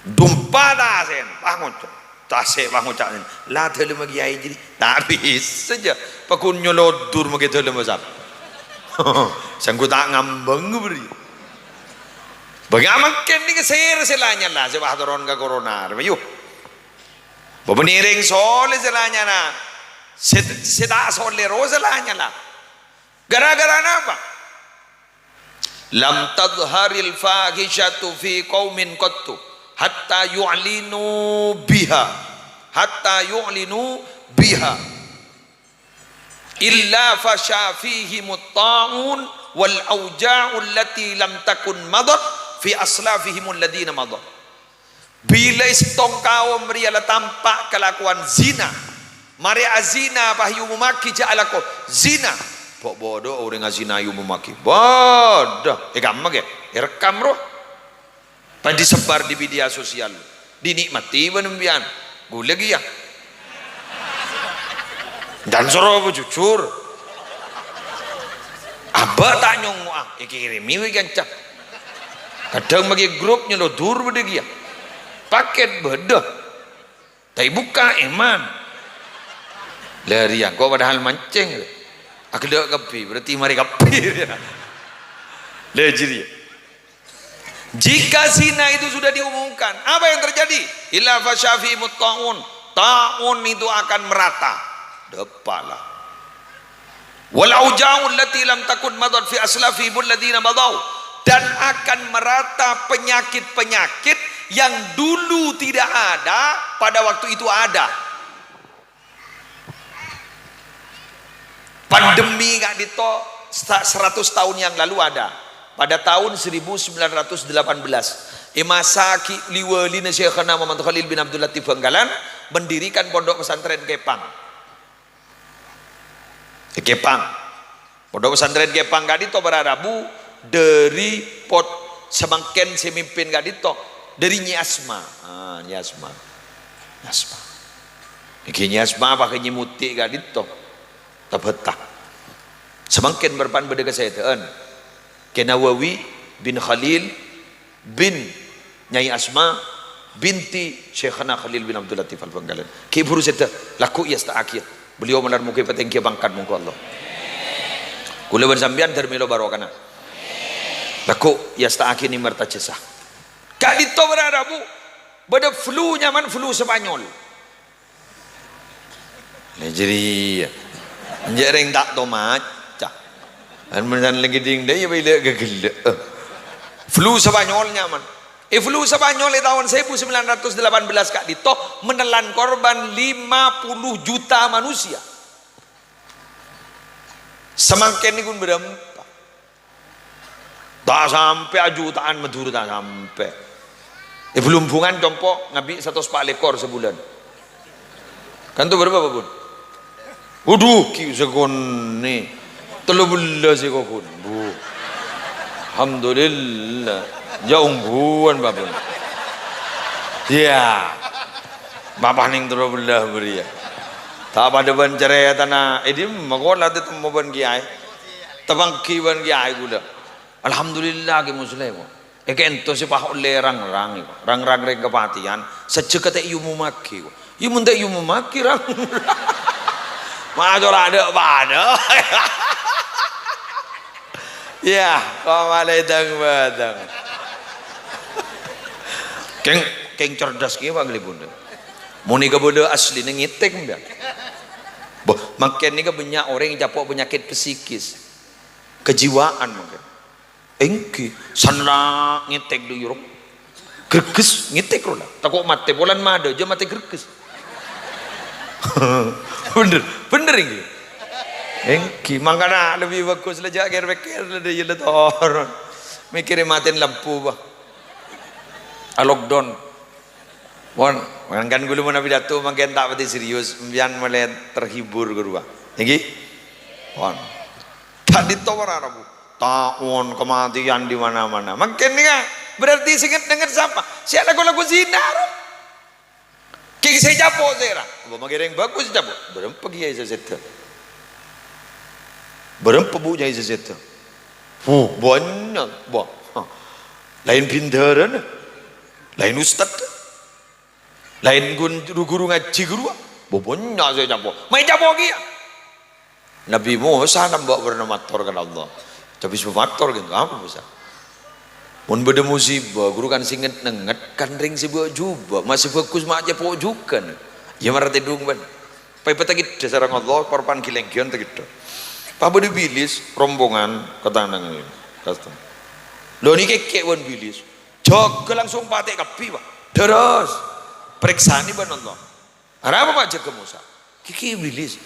Nompa tasè'na, pas ngoca'. Tasè' pas ngoca', "La dâlemma kèyaè jârèya." Ta' bisa jâ. Paggun nyolodur makè dâlemma sapa. Sèngko' ta' ngambâng bâriyâ. Bâgâ mangkèn nèka sèra sè la nyala, sè pas toron ka corona, rèma, yu. Bâbâ nèrèng solè sè la nyala. Sè, sè ta' solè ro sè la nyala. Gara-gara napa? "Lam tadharil fahishatu fi qaumin qattu hatta yu'linu biha." Hatta yu'linu biha. "Illa fasha fihimut ta'un wal auja'u allati lam takun madat fi aslafihimul ladina madat." Bilâ è sèttong kaum rèya la tampa' kalakowan zina. Marè azina, pas èomommaghi jâ' alako zina. Bo'-bodo' orèng azina èomommaghi. Bâdâ, è kamma kè, èrekkam, ro. Pas disebar di media sosial. Dinikmati bân sampèyan. Ghulâ kèya. Dân soro apa jujur? Abâ' ta' nyongngo'a, èkèrèmè bi' kanca. Kadhâng makè grup nyolodur bâdâ kèya. Pakèt bâdâ. Ta' èbukka', èman. Lah rèya, engko' padahal mancèng. Aghellâ' kabbhi, berarti marè kabbhi rèya. Lah jârèya. Jika zina itu sudah diumumkan, apa yang terjadi? "Illa fasha fihimut ta'un." Ta'un itu akan merata. Dâpa' la. "Wal auja'u allati lam takun madat fi aslafihimul ladina madau." Dan akan merata penyakit-penyakit yang dulu tidak ada, pada waktu itu ada. Pandemi ka'dinto sa-, seratus tahun yang lalu ada. Pada tahun seribu sembilan ratus delapan belas, è masa ghi-, li-wâlina Syekhana Muhammad Khalil bin Abdul Latif Bangkalan mendirikan Pondok Pesantren Kepang. È Kepang. Pondok Pesantren Kepang ka'dinto para rabu dâri pot-, samangkèn sè mimpin ka'dinto dâri Nyi Asma. Ah, Nyi Asma. Nyi Asma. Èngghi Nyi Asma apa kè Nyi Muti ka'dinto. Tabâta. Samangkèn bârâmpan bâdâ kasèdhâ'ân. Kè Nawawi bin Khalil bin Nyai Asma binti Syekhana Khalil bin Abdul Latif Al-Bangkalan. Ghi' bhuru sèdhâ, lagghu' èasta'aghiyâ. Beliau malar moghâ èpatèngghiyâ pangkat mongghu Allah. Kaulâ bân sampèyan dâr mèlo barokana. Lagghu' èasta'aghiyâ nèmar tajhâsa. Ka'dinto para rabu, bâdâ flu nyamana flu Spanyol. Lah jârèya. Enjâ' rèng ta' tao maca. Kan mennang lagi ding dai ya, bila gagella. Eh. Flu Spanyol nyaman. Eh, flu Spanyol di tahun seribu sembilan ratus delapan belas ka'dinto menelan korban lima puluh juta manusia. Samangkèn niku berapa? Ta' sampè' ajuta'an Madhurâ, ta' sampè'. È Blumbungan compo' ngabi' satos pa' lèkor sabulân. Kan to bârâmpa, Pak Bun? Waduh, ki' sakonè'. Tello bellâs è kokon. Bu. Alhamdulillah. Ya ongguwân, Pak Bun. Iyâ. Bapa' neng tello bellâs bâriyâ. Ta' padâ bân carètana. È dimma kok la tatemmo bân kiyaè? Tapangghi bân kiyaè ghulâ. Alhamdulillah, Ki Muslim. È ka'ento sè pas ollè rang-rang, rang-rang rèng kapatèyan, sajjhegghâ ta' èomommaghi. Iyâ, mon ta' èomommaghi, rang-rang. Mator adâ' padâ. Iyâ, kok malè dâng-bâdâng. Kèng, kèng cerdas kèya, Pak, ngalèbun. Mon è kabâlâ asli neng ngètèk, mbak. Boh, mangkèn nèka bânnya' orèng ècapo' panyakèt psikis. Kejiwaan mangkèn. Èngghi, sanna' ngètèk dhu yurung. Greges ngètèk rowa. Tako' matè, polana madâ, jhâ' matè greges. Bhender, bhender èngghi. Èngghi, mangkana lebbi bhâghus la jhâ' kèr-pèkkèr la dâ' iyâ la toron. Mèkkèrè matèna lampu, bâh. A-lockdown. Pon, kan ghulâ mon apidato mangkèn ta' patè serius, sampèyan molaè terhibur ghâruwa. Èngghi? Pon. Ka'dinto para rabu. Ta'on, kematian di mana-mana. Mangkèn nèka berarti sè ngèt-, ngèt sapa? Sè alako-lako zina, ro. Kèng sè ècapo' sèra. Apa mangkèn rèng bhâghus ècapo'? Bârâmpa kèya sè sèdhâ? Bârâmpa bu nyai sè sèdhâ? Huh, bânnya', bâh. Laèn bhindhârâna. Laèn ustad. Laèn ghun-, ru-ghuru ngajhi ghâruwa, bâ-, bânnya' sè ècapo'. Ma' ècapo' kèya. Nabbhi Mosa nambâ' bârâmma mator ka Allah. Cabis mator ghânto, apa Mosa? Mon bâdâ musibah, ghuru kan sè ngèt-nèngèt, kan rèng sè bâ'-jhubâ', ma' sè bhâghus ma' ècapo' jhughân. Iyâ mara tèdung bân. Pas èpatakeddhâ sareng Allah, parpan ghi-lèngghiyan takeddhâ. Pas bâdâ Iblis, rombongan, katanangan. Custom. Lho, nèka kèkkè' bân Iblis. Jâgâ langsung patè kabbhi, Pak. Dârâs. Parèksanè bân Allah. Arapa, Pak, jâgâ Mosa? Kèkkè' Iblis.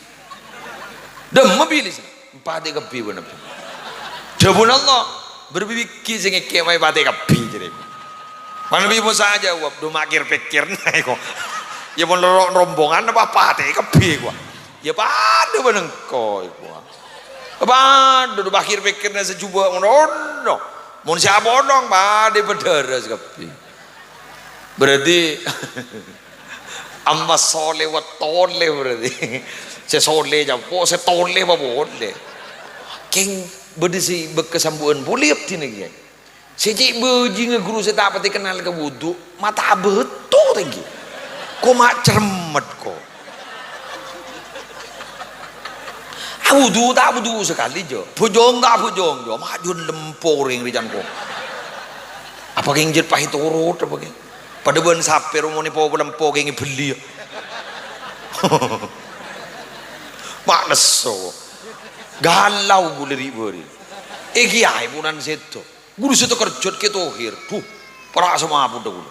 Dâmma Iblis. Patè kabbhi bân Nabbhi. Dhâbuna Allah, "Bârâmpa bighi sè ngèkkè' ma' patè kabbhi," jârèya. Pas Nabbhi Mosa ajâwâb, "Dhu, ma' kèr-pèkkèr nèko. Iyâ mon loro' rombongan apa patè kabbhi, kowa? Iyâ padâ bân engko', kowa." Padâ, dhu, pas kèr-pèkkèrra sè jhubâ' ngono. Mon sè apolong, padâ padârâs kabbhi. Berarti amma sholeh wa tholeh berarti. Sè sholeh capo', sè tholeh pa polè. Kèng bâdâ sè bâkka sambu'ân polè abdhina kèya. Sè cè' bhâjingnga ghuru sè ta' patè kennal ka wudu, mata abâto tèngghi. Ko ma' cermet ko. Awudu ta' awudu sakalè, Jo. Bhujung ta' bhujung, Jo. Ma' jun lempo rèng rècan ko. Apa kèng jhât paè torot apa kèng? Padâ bân sapè romone popo lempo kèng èbelli, ya. Ma' lesso. Galau ghulâ ri'-bâri'. È kèyaè ponan sèdhâ. Ghuru sè takerjhât Kè Thohir. Duh, para' samapodhâ ghulâ.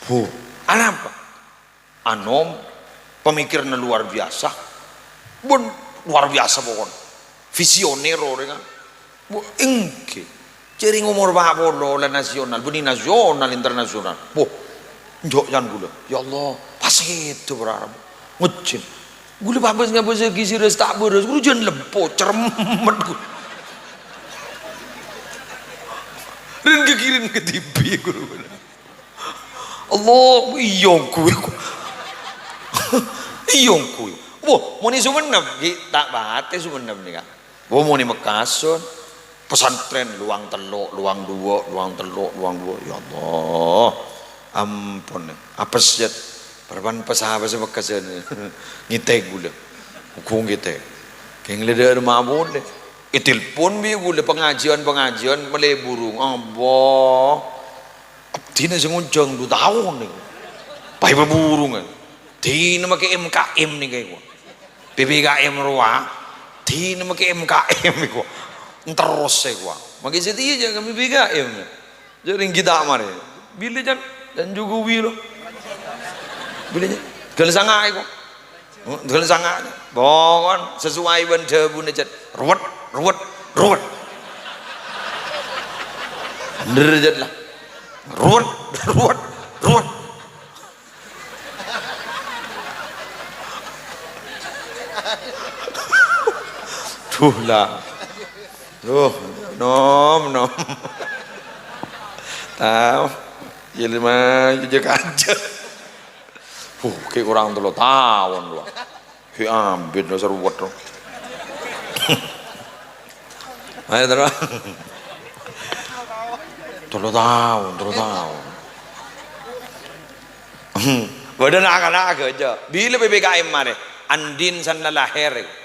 Bu, anapa? Anom, pamikiranna luar biasa. Bun, luar biasa pokokna. Visioner orèngnga. Bu, èngghi. Jhâreng omor pa' polo la nasional, bânnè nasional, internasional. Bu, enjâ' can ghulâ. Ya Allah, pasèdhâ para' rabu. Ngejjheng. Ghulâ pabâs ngabâsaghi sè rès ta' bârâs, ghulâ jhân lempo, cermet ghulâ. Rèn ghâghirin kadhibi' ghulâ. Allah, iyâ ongghu. Iyâ ongghu. Wah, mon è Songennep, ghi' ta' patè Songennep nèka. Wah, mon è Mekkason, pesantren luwang tello', luwang duwâ', luwang tello', luwang duwâ'. Ya Allah, ampon, apes, Jat. Parappa'na pesawat sè Mekkason. Ngètèk ghulâ. Ghung ngètèk. Kèng lè dâ' remma polè. Ètelpon bi' ghulâ, pengajian-pengajian mellè burung. Allah. Abdhina sè ngonjhâng du taon nèko. Paè paburungan. Dina makè M K M nèka, iko. P P K M rowa. Dina makè M K M, iko. Terros sè kowa. Mangkè satèya jhâ' kami B K M. Jhâ' rèng ghi' ta' marè. Bilâ, Can? Can juguwi lo. Bilâ, Can? Ghâl sanga'a kowa. Ghâl sanga'a. Pokon sesuai bân dhâbuna, Can. Ruwet, ruwet, ruwet. Bhender, Can, la. Ruwet, ruwet, ruwet. Duh, la. Duh, nom, nom. Tao. Yâ, lima, yâ, kajâ. Huh, ghi' korang tello taon, wa. Ghi' ambit, lo, seruwet, lo. Ayo, terus. Tello taon, tello taon. Bâdâ na'-kana' ghâjâ. Bilâ P P K M marè? Andi'na sanna lahèr.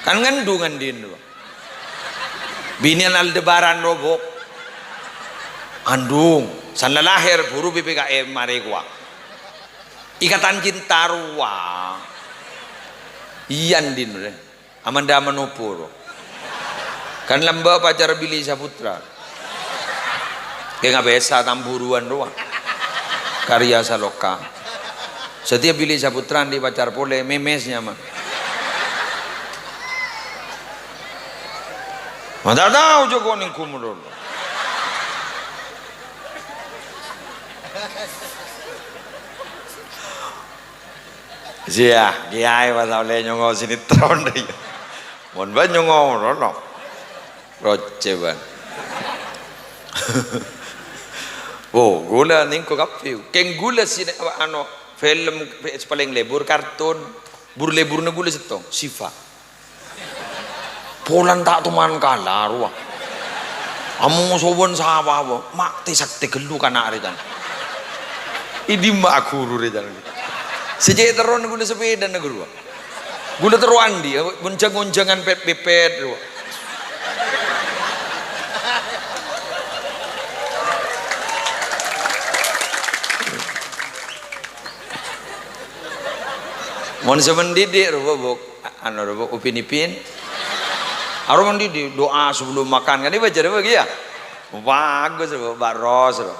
Kan ngandung andi'na, wa. Binèyan Aldebaran rowa, Bu. Andung, sanna lahèr buru P P K M marè kowa. Ikatan cinta rowa. Iyâ, andi'na, rè. Amanda Manopo, ro. Kan lambâ' pacar Billy Saputra. Kèng abâsa tamburuwân rowa. Karya Saloka. Satèya Billy Saputra andi' pacar polè, Memes nyamana. Ma' ta' tao jhâ' konèng gumodhâl. Iyâ, kèyaè pas ollè nyongo sinetron, iyâ. Mon bâ'na nyongo, rono. Rocè, bân. Wo, ghulâ nèngko kabbhi. Kèng ghulâ sine-, ano, film palèng lebur, kartun. Bur-leburna ghulâ sèttong, Syifa. Polana ta' toman kala rowa. Amoso bân sapa, wa. Ma' tè-saktè ghâllu kana' rè, Can. È dimma aghuru rè, Can. Sè cè' terrona ghulâ sapèdana ghâruwa. Ghulâ terro andi', ngonjhâng-ngonjhângan pèt-pèpèt rowa. Mon sè mendidik rowa, Bu. Anu, rowa, Upin Ipin. Aro mendidik, doa sebelum makan. Kan ini bâjârâ bâgi, ya? Bagus, rowa, Mbak Ros, rowa.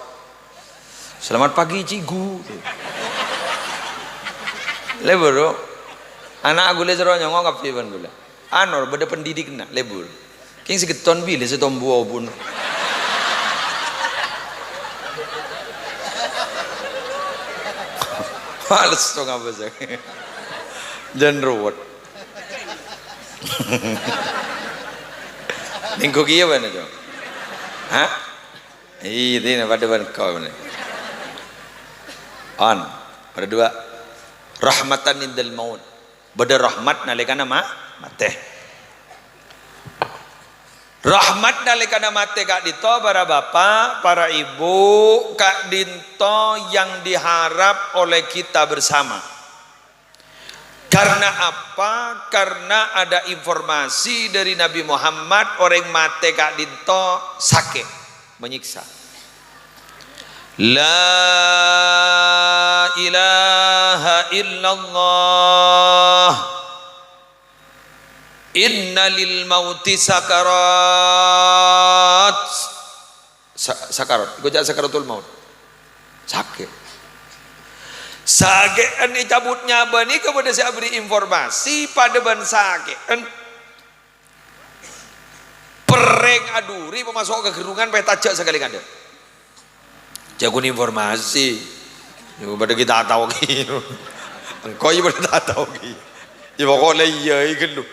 "Selamat pagi, Cikgu." Lebur, rowa. Ana' ghulâ sè rowa nyongo kabbhi bân ghulâ. Anu, bâdâ pendidikna, lebur. Kèng sè ghetton bilâ sè tombu obun. Males to ngapa sè. Jân ruwet. Nèngko kèya bâ'na, Cong? Hah? Iyâ, dina padâ bân kau ni. On, padâ dua. Rahmatan indal maut. Bâdâ rahmat nalèkana ma-, matè. Rahmat nalèkana matè ka'dinto, para bapa', para ibu, ka'dinto yang diharap oleh kita bersama. Karena apa? Karena ada informasi dari Nabi Muhammad, orèng matè ka'dinto sakè', manyèksa. La ilaha illallah. Inna lil mauti sakarat. Sa-, sakarat. Iku ca'na sakaratul maut. Sakè'. Sakè'en ècabut nyabâna, kabâdâ sè abherri' informasi, padâ bân sakè'en. Perrèng adhuri pamaso' ka ghârungan pè tajâ' sakalè ngadâ'. Jhâ' ghun informasi. Yâ, padâ ghi' ta' tao ghi. Engko' yâ padâ ta' tao ghi. Yâ, pokok la iyâ, iyâ ghâllu.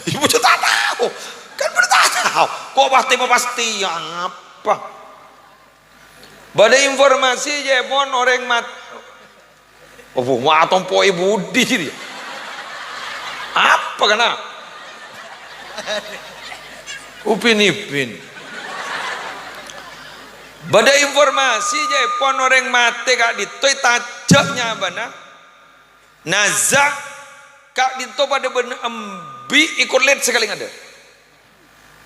Yâ, padâ ta' tao. Kan padâ ta' tao. Kok pastè mapastè apa? Bâdâ informasi, ca'èpon orèng mat-, Apa, ma' atompo'è budi jârèya? Apa kana'? Upin Ipin. Bâdâ informasi, ca'èpon orèng matè ka'dinto ètajâ' nyabâna. Naza' ka'dinto padâ bân embi' èkollèt sakalè ngadâ'.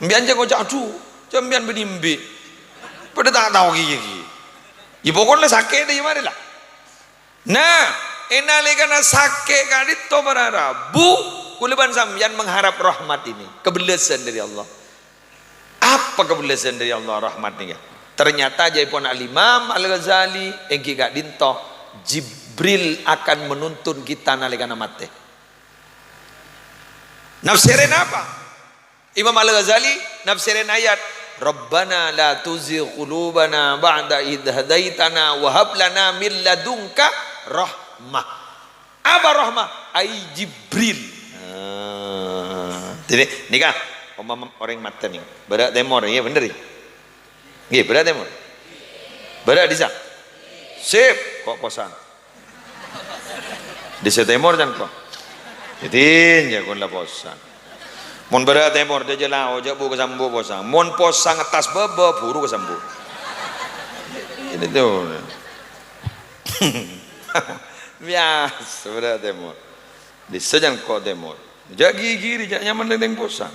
Embi'an jhâ' ngoca', "Adhu, sampèyan bânnè embi'." Padâ ta' tao kèya kèya. Yâ, pokokna sakè' dâ' iyâ marè la. Nah, è nalèkana sakè' ka'dinto para rabu, kaulâ bân sampèyan mengharap rahmat ini, kebellâsân dâri Allah. Apa kabellâsân dâri Allah rahmat nèka? Ternyata, jâèpon Al-Imam Al-Ghazali, èngghi ka'dinto, Jibril akan menuntun kita nalèkana matè. Nafsèrè napa? Imam Al-Ghazali nafsèrè ayat, "Rabbana la tuzigh qulubana ba'da idh hadaitana wa hab lana min ladunka rahmah." Apa rahmah? Ai Jibril. Ah, jadi, nèka, omam orèng matè nèka. Bârâ' tèmor, iyâ bhender, iyâ? Ngghi, bârâ' tèmor. Bârâ' dissa. Sip, kok posang. Dissa tèmor can kok. Jadi, jâ' kon la posang. Mon bârâ' tèmor, dâjâ lao, jâ' bu kasambu posang. Mon posang attas bâbâ, buru kasambu. Ini tuh. Biyasa bârâ' tèmor. Dissa can kok tèmor. Jâ' ghighiri, jâ' nyaman lèng-lèng posang.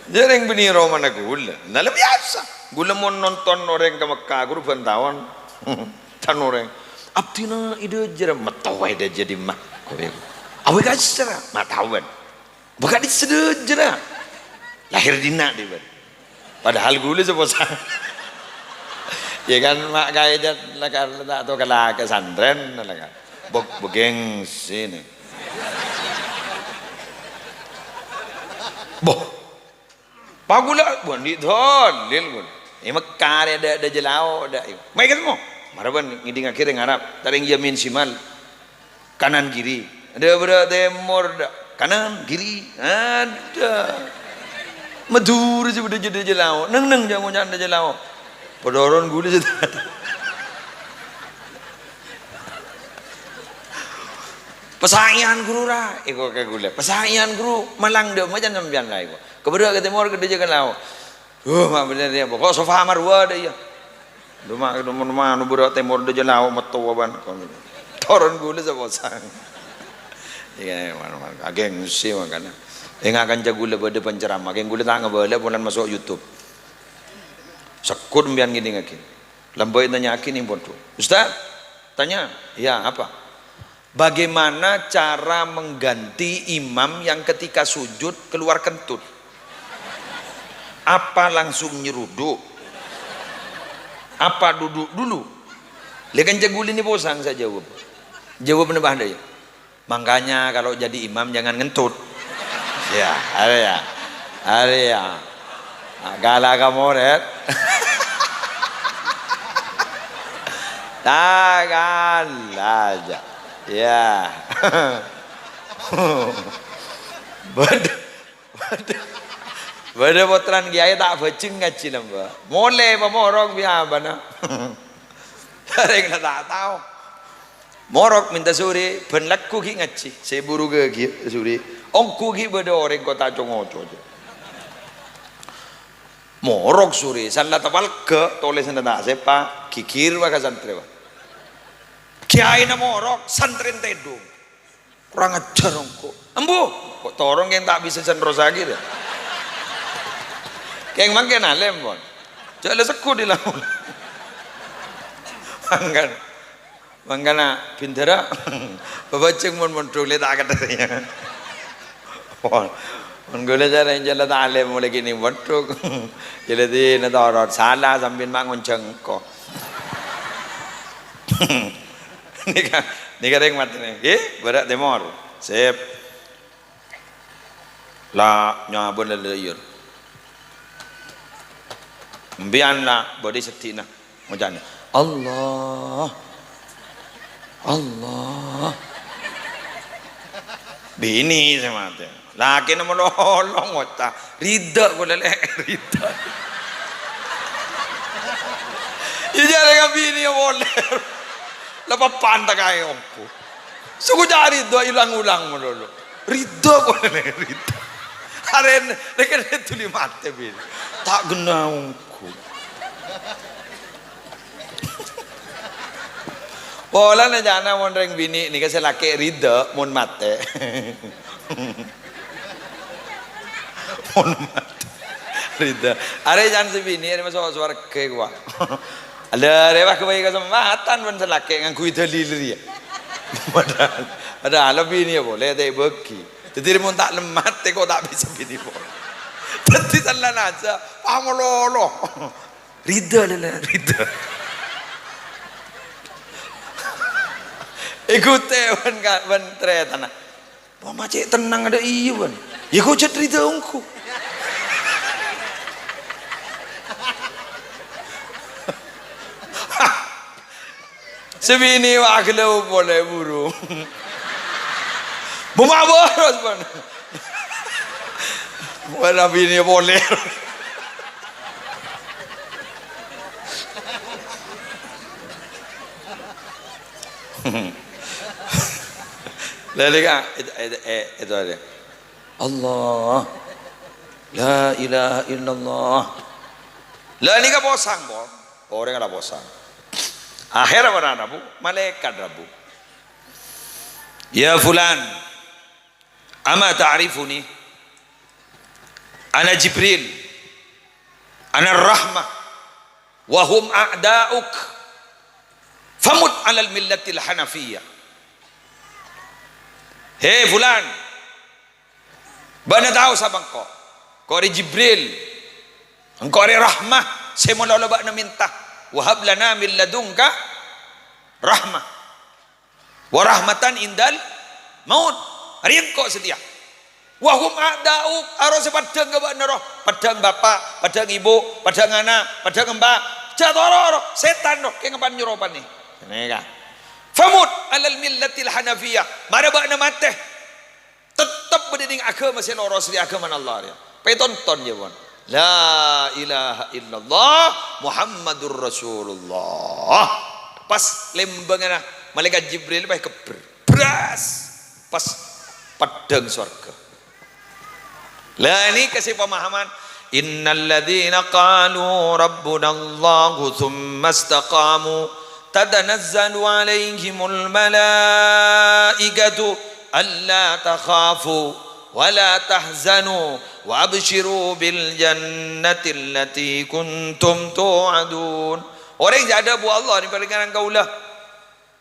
Jâ' rèng binè' romana ghulâ. Nah, la biyasa. Ghulâ mon nonton orèng ka Mekka, ghuru bân taon. Can orèng. Abdhina è dâjâ, matowa è dâjâ dimma. Awè kasra, matawen. Bâkal dissa dâjâ ra. Lahèr dinna' dhibi'. Padahal ghulâ sè posang. Yâ kan, ma' kaèdhân la kan ta' tao kala ka santrèn la kan. Bok-, bogèngsè nè. Boh. Pa ghulâ, bânnè dalil ghulâ. È Mekka rè dâ', dâjâ lao, dâ'. Mayu katemmo. Mara bân ngèdingngaghi rèng Arab. Ta' rèng Yamin Simal. Kanan kiri. Adâ' bârâ' tèmor, dâ'. Kanan kiri. Adâ'. Madhurâ sè bâdâ jâ-, dâjâ lao. Neng-neng jâ' ngoca' dâjâ lao. Padâ oron ghulâ sè ta-, pasaèyan ghuru ra. Èko ka ghulâ. Pasaèyan ghuru malang dâ' macan sampèyan la èko. Ka bârâ' ka tèmor ka dâjâ ka lao. Huh, ma' bhender yâ, pokok Safa Marwa dâ' iyâ. Dhu ma', dhu ma', dhu ma', anu bârâ' tèmor dâjâ lao, matowa bân. Toron ghulâ sè posang. Iyâ, man-, man-, agèngsè mangkana. Enga' kanca ghulâ bâdâ penceramah, kèng ghulâ ta' ngabâlâ polana maso' YouTube. Sekkut sampèyan ngèdingngaghi. Lambâi tanya'aghi neng pondhuk. "Ustaz, tanya." "Iya, apa?" Bagaimana cara mengganti imam yang ketika sujud keluar kentut? Apa langsung nyeruduk? Apa duduk dulu? Lè kanca ghulâ nè posang sè jawab. Jawab nè bâ'na yâ. Makanya kalau jadi imam jangan ngentut. Ya, arèya. Arèya. Nah, gala ka morèd. Tangan aja. Ya. Bâdâ, bâdâ, bâdâ pottrana kiyaè ta' bhâjheng ngajhi lambâ'. Molè pamorok bi' abana. Rèng la ta' tao. Morok mènta sorè, bân lagghu ghi' ngajhi, sè buru ghâghi sorè. Ongghu ghi' bâdâ orèng kota co-ngoco. Morok sorè, sala tapalga, tolèsanna ta' sèpa, ghighir wa ka santrè, wa. Kiyaèna morok, santrèna tèdung. Kurang ajar ongghu. Embu, kok toron kèng ta' bisa sè nerrosaghi, yâ. Kèng mangkèn alèm, pon. Jâ' la segghu di lamun. Mangkana. Mangkana bhindhârâ, pabhâjheng mon mondhuk lè ta' katerrèma. Mon, mon ghulâ carèng jâ' la ta' alèm molaè ghi' neng mondhuk. Jâ' la dinna torot, sala sampèyan ma' ngonjhâng engko'. Nèka, nèka rèng matèna. Ngghi, bârâ' tèmor. Sip. La nyabâna la iyâ. Sampèyan la bâdâ è seddi'na. Ngoca'na, "Allah. Allah." Binè sè matè. Lakèna malolo ngoca', "Ridha kaulâ, Lè', ridha." Iyâ, jârèya binè polè. La papan ta' kaè ongghu. Sè ngoca' ridha ilang-ulang malolo. "Ridha kaulâ, Lè', ridha." Arèna, rèkèna dhuli matè binè. Ta' ghenna ongghu. Polana ca'na mon rèng binè' nèka sè lakè' ridha mon matè. Mon matè. Ridha. Arè can sè binè' arè maso' sowarghâ, kowa. Ala arè wah ghâbây kasempatan mon sè lakè' ngangghuy dalil rèya. Padahal, padahal binè' polè ta' èbâghi. Dhâddhi mon ta' lem matè kok ta' bisa binè pole. Dhâddhi saellana ajâ, pamalolo. Ridha, lè, lè, ridha. Èghutè bân ka-, bân tarètanna. Poma cè' tennang adâ' iyâ, bân. Yâ, kok jhât ridha ongghu. Sè binè wa' ghellâ' pole buru. Buma boros, bân. Wala binè pole. Lah, nèka, itu, itu, eh, itu ada. Allah. La ilaha illallah. Lah, nèka posang, pon. Orèng la posang. Akhèr apa rabu? Malaèkat rabu. "Ya fulan, ama ta'rifuni? Ana Jibril. Ana rahmah. Wa hum a'da'uk. Famut alal millatil hanafiyah." "He fulan, bâ'na tao sapa engko'? Engko' rè Jibril. Engko' rè rahmah sè molo-molo bâ'na mènta. Wa hab lana min ladunka rahmah. Wa rahmatan indal maut." Arèya engko' satèya. "Wa hum a'da'uk, aro sè paddhâng ka bâ'na, ro. Paddhâng bapa', paddhâng ibu, paddhâng ana', paddhâng emba'. Jhâ' toro, ro. Sètan, ro. Kèng pan nyoro panè." Nèka. "Famut alal millatil hanafiyah." Mara bâ'na matè. Tettep bâdâ nèng aghâma sè loros, rè aghâmana Allah, rè. Pètonton, yâ, pon. La ilaha illallah Muhammadur Rasulullah. Pas lembângnga Malaèkat Jibril, pas kebbher. Bras. Pas paddhâng sowarghâ. Lah, nèka sè pemahaman, "Innal ladzina qalu rabbunallahu tsumma istaqamu tatanazzalu 'alaihimul malaikatu alla takhafu wa la tahzanu wa absyiru bil jannati allati kuntum tu'adun." Orèng sè adhâbu Allah nèng panjhennengngan kaulâ.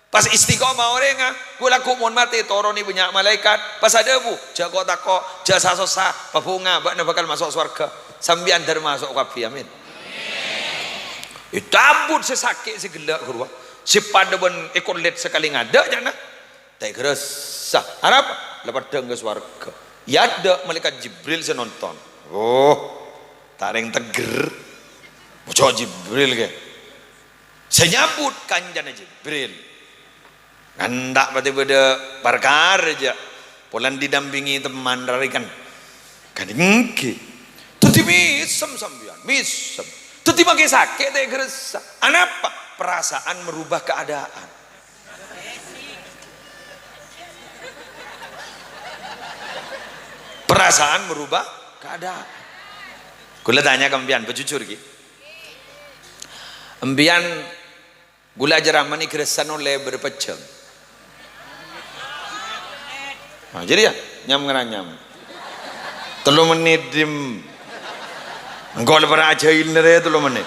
Pas istiqomah orèngnga, kaulâ ghu' mon matè toronè bânnya' malaèkat. Pas adhâbu, "Jhâ' ko'-tako', jhâ' sa-sossa, pabhunga, bâ'na bhâkal maso' sowarghâ. Sampèyan dâr maso' kabbhi, amin." Ècabut sè sakè' sè ghellâ' ghâruwa, sè padâ bân èkollèt sakalè ngadâ', ca'na. Ta' èghârâssa. Arapa? La paddhâng ka sowarghâ. Èadâ' malaèkat Jibril sè nonton. Oh, ta' rèng tegghâr. Moco' Jibril, kè. Sè nyabut kancana Jibril. Kan ta' patè bâdâ parkara, jâ'. Polana didampingi teman rarèkan. Kan èngghi. Dhâddhi mèsem sampèyan, mèsem. Dhâddhi makè sakè' ta' èghârâssa. Anapa? Perasaan merubah keadaan. Perasaan merubah keadaan. Kaulâ tanya ka sampèyan, bâ jujur, ghi. Sampèyan, kaulâ acaramana èghârâssa ollè bârâmpa jhâm? Nah, jadi ya, nyam-ngaranyam. Tello mennit, Dim. Engko' la para' ajhâina rè tello mennit.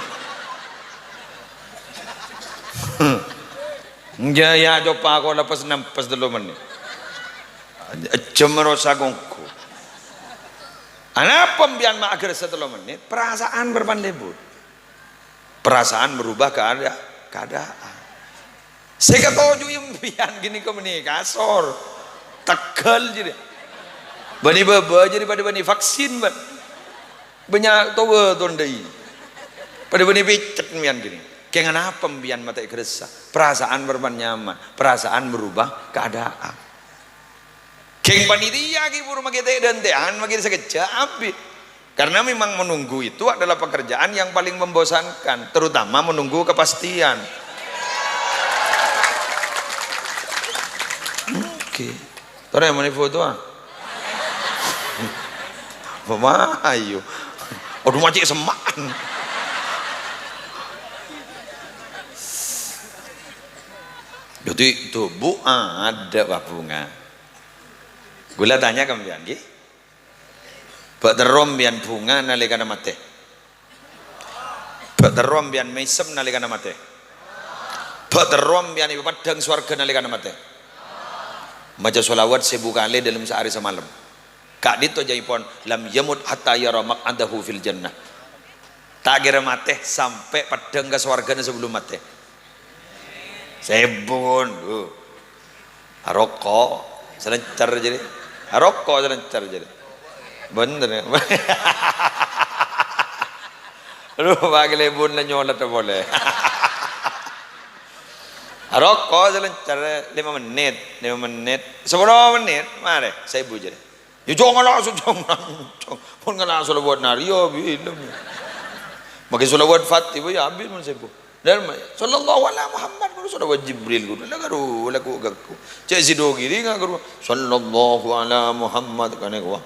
Enjâ', ya, coba ko' lepes nempes tello mennit. Jhâm rosak ongghu. Anapa sampèyan ma' aghârâssa tello mennit? Perasaan bârâmpan lebur. Perasaan merubah keada-, keadaan. Sè katoju' sampèyan ghânèka bânnè kasor. Tegghâl jârèya. Bânnè bâbâ jârèya padâ bânnè vaksin, bân. Bânnya' towa tondhâi. Padâ bânnè pècet sampèyan ghânèka. Kèng anapa sampèyan ma' ta' èghârâssa? Perasaan bârâmpan nyaman. Perasaan merubah keadaan. Kèng panitia ghi' buru makè tè'-dântè'an, makè sakejjhâ' abit. Karena memang menunggu itu adalah pekerjaan yang paling membosankan, terutama menunggu kepastian. Oke. Torè mani foto, ah. Mama, ayo. Aduh, macet semak. Jadi, tubuh ada, Pak Bunga. Kaulâ tanya ka sampèyan, ghi. Bâ' terro sampèyan bhunga nalèkana matè? Bâ' terro sampèyan mèsem nalèkana matè? Bâ' terro sampèyan èpaddhâng sowarghâ nalèkana matè? Maca sholawat sèbu kalè dâlem saarè samalem. Ka'dinto jâ'èpon, "Lam yamut hatta yara maq'adahu fil jannah." Ta' kèra matè sampè' peddhâng ka sowarghâna sabellunna matè. Sèbun, bu. Aroko', salencer jârèya. Aroko', salencer jârèya. Bhender, ya. Lu, pakai lebun la nyolot polè. Aroko', salencer, lima menit, lima menit, sepuluh menit, marè, sèbu jârèya. Ya, jhâ' ngala', jhâ' ngala'. Mon ngala' shalawat narèya, bilem. Makkè shalawat Fatihah, ya, abit mon sèbu. Dâlem, "Shallallahu ala Muhammad," ngono shalawat Jibril, ngono. La karo, la ku-, gâ-, ku. Cè' sè dogiri nga karo, "Shallallahu ala Muhammad," kanè kowa.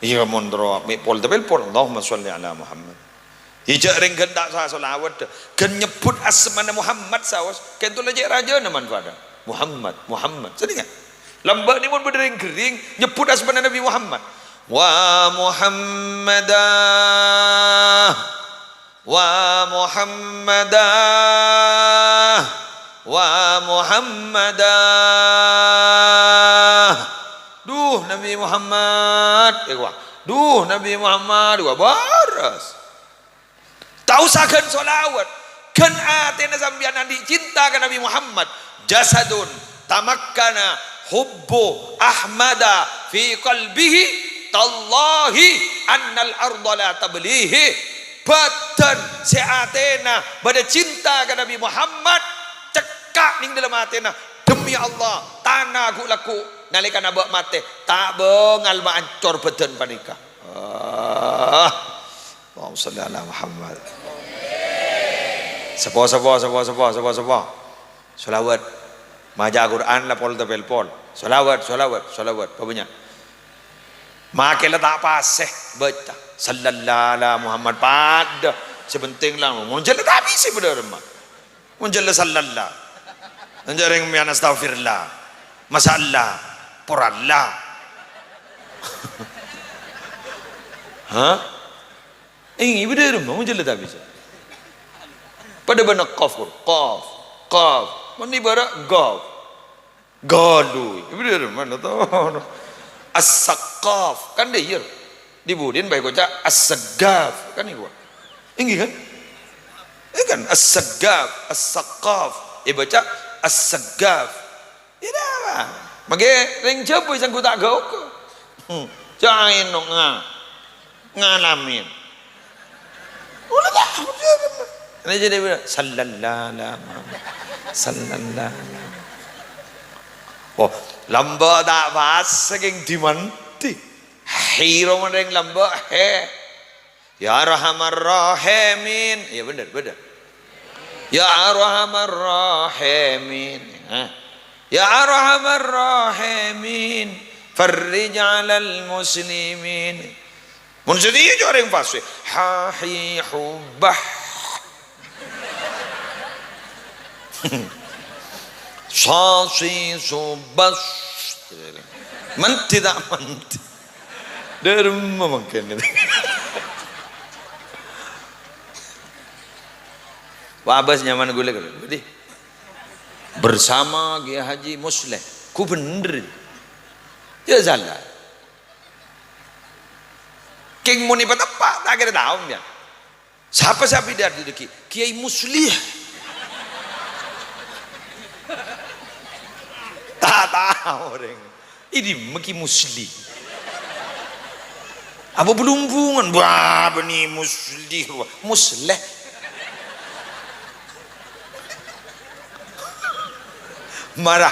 Iyâ, mon terro mè' pol tapèlpon, "Allahumma shalli ala Muhammad." Iyâ, jhâ' rèng ghân ta' sa-, shalawat, ghân nyebbhut asmana Muhammad saos, kènto la cè' rajâna manfaatdhâ. Muhammad, Muhammad. Sennengnga. Lambâ' nèko mon bâdâ rèng ghâring nyebbhut asmana Nabi Muhammad. "Wa Muhammada, wa Muhammada, wa Muhammada." Duh, Nabi Muhammad. Èkowa. Duh, Nabi Muhammad. Èkowa. Bârâs. Ta' osa ghân shalawat. Ghân atèna sampèyan andi' cinta ka Nabi Muhammad. "Jasadun tamakkana hubbu Ahmada fi qalbihi, tallahi annal arda la tablihi." Bhâdhân sè atèna bâdâ cinta ka Nabi Muhammad, cekka' neng dâlem atèna, "Demi Allah, tana ghu'-lagghu' nalèkana bâ' matè, ta' bângal maancor bhâdhân panèka." Ah. Allahumma shalli ala Muhammad. Sepo, sepo, sepo, sepo, sepo, sepo. Shalawat. Maca Quran la pol tapèlpon. Shalawat, shalawat, shalawat. Pabânnya'. Makkè la ta' pasè bâca. Shallallahu ala Muhammad. Padâ. Sè pentèng la. Mon jhâ' la ta' bisa bâdâ remma. Mon jhâ' la sallalla. Mon jhâ' rèng mèyan astagfirullah. Masyaallah. Poralla. Hah? Èngghi, bâdâ remma, mon jhâ' la ta' bisa. Padâ bân qaf, qaf, qaf. Mon ibârâ' qaf. Galu. Bâdâ remma, to. As-Saqqaf. Kan dâ' iyâ. Dhi budina bhâi èkoca' As-Saggaf. Kan èkowa. Èngghi, kan? Èngghi, kan? As-Saggaf, As-Saqqaf. Èbâca As-Saggaf. Iyâ, dâ'. Makkè rèng Jhâbâ sè ngghu ta' gâuka. Hmm. Jhâ' èno nga-, ngalamin. Ulah ta'. Ini jadi bilang, "Sallallahu ala Muhammad. Sallallahu ala." Oh, lambâ' ta' pas sakèng dimandi. Hiro mon rèng lambâ', he. Ya Arhamar Rahimin. Iyâ, bhender, bhender. Ya Arhamar Rahimin. Hah. Ya Arhamar Rahimin. Farrij 'alal muslimin. Mon sè dhi' jhâ' rèng pas. Ha hi hu bah. Sa si su bas. Mandi ta' mandi. Dâ' remma mangkèn. Wa' bâs nyaman ghulâ, ghulâ. Budi. Bersama Kiai Haji Musleh. Ku bhender. Jhâ' sala. Kèng mon èpateppa', ta' kèra tao, yâ. Sapa sè abidhâ dâgghi'? Kiai Muslih. Ta' tao orèng. È dimma Kiai Muslih? Apa Blumbungan? Wah, bânnè Muslih, wah, Musleh. Mara.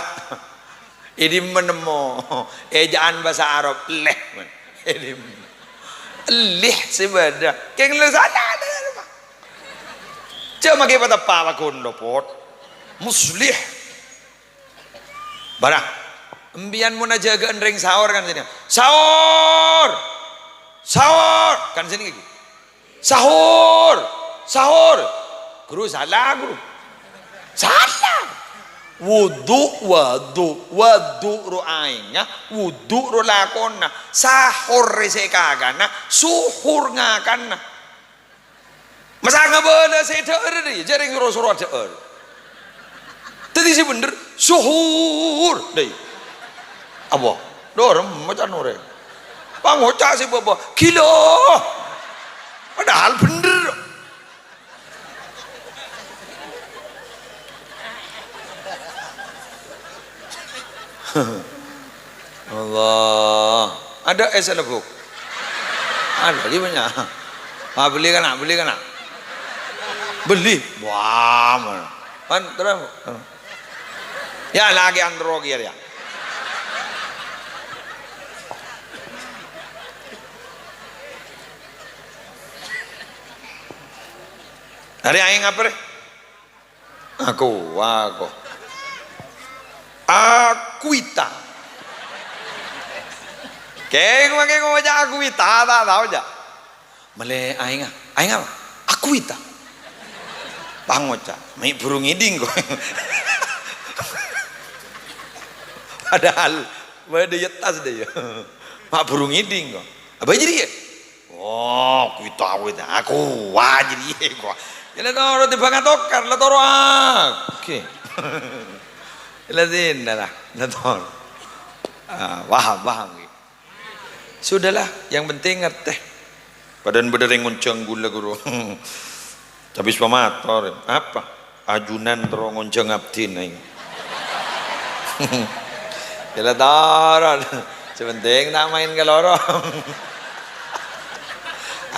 È dimma nemmo? Èjâ'ân bhâsa Arab, leh. È dimma? Leh sè bâdâ. Kèng la sala, leh. Jhâ' makkè pateppa' paghun lopot. Muslih. Bârâ. Empèyan mon ajâgâ'ân rèng saor kan sènè. Saor! Saor! Kan sènè ghi. Sahur! Sahur! Ghuru, sala, Ghuru. Sala! Wudu, wadu, wadu ro aèngnga, wudu ro lakona, sahur rè sè èkakana, suhur ngakanna. Masa ngabâlâ sè dhâ'âr rè, jhâ' rèng ro-soro adhâ'âr. Dhâddhi sè bhender, suhur, dâi. Apa? Dhâ'âr macan orèng. Pangoca' sè bâbâ, "Ghilâ!" Padahal bhendher. Allah. Ada es lebuk? Ada, gimana? Ah, beli kana', beli kana'. Beli. Wah, mana? Kan, terus. Ya, lagi antro ki ya. Arè aèng apa, rè? Aku, aku. Aquita. Kèng makè ngoca' Aquita, ta' tao, jâ'. Mèlè aèngnga. Aèng apa? Aquita. Pangoca'. Mè' buru ngèdhing, ko. Padahal bâdâ è attas dâ, ya. Ma' buru ngèdhing, ko. Apa jârèya? Oh, kuwi tao kuwi ta. Aku wah jârèya, ko. Ya, la toro' tèmbhâng atokar, la toro' aku. La dinna, la, la toro'. Ah, paham, paham, ki. Sudahlah, yang penting ngartè. Padahal bâdâ rèng ngonjhâng ghulâ, ghuru. Tapè sè pamator, "Apa?" "Ajunan terro ngonjhâng abdhina." Ya la toro'. Sè penting ta' maèn ka lorong.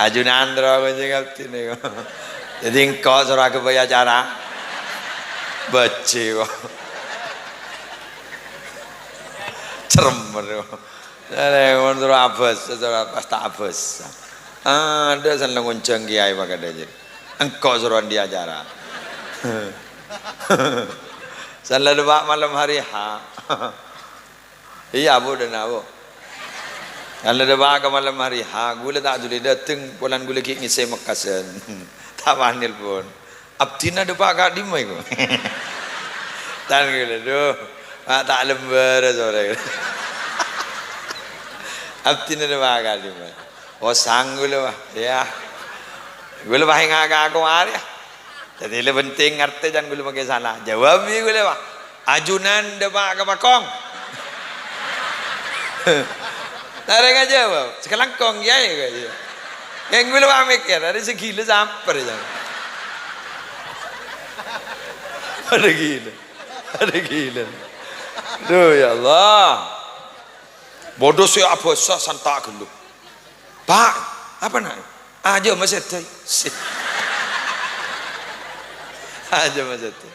"Ajunan terro ngonjhâng abdhina." Dhâddhi engko' soro aghâbây acara. Bâjhi, ko. Cerem, ko. Arè, mon soro abâs, soro pas ta' abâs. Adâ' san la ngonjhâng kèyaè pakadhâ jârèya. Engko' soro andi' acara. San la dâpa' malem hari H. Iyâ, Bu, dâna, Bu. San la dâpa' ka malem hari H, ghulâ ta' dhuli dâteng, polana ghulâ ghi' ngèssè Mekkasân. Ta' wani nelpon. Abdhina dâpa' ka'dimma, ko? Tan ghulâ, dhu. Ma' ta' lembârâ sore. Abdhina dâpa' ka'dimma. Oh, sang ghulâ, wah. Iyâ. Ghulâ wah enga' ka aku arè, ya. Dhâddhi la penting ngartè can ghulâ makè sala. Jawab bi' ghulâ, wah. "Ajunan dâpa' ka Pakong." Arè ngajawab, "Sakalangkong, Kèyaè," kok, iyâ. Yang ghulâ wah mèkkèr, arè sè ghilâ sampèr, ya. Ada ghilâ. Ada ghilâ. Duh, ya Allah. Bâdâ sè abâsa san ta' ghâllu. "Pak, apa, Nak?" "Ajâ masèdâ." Ajâ masèdâ.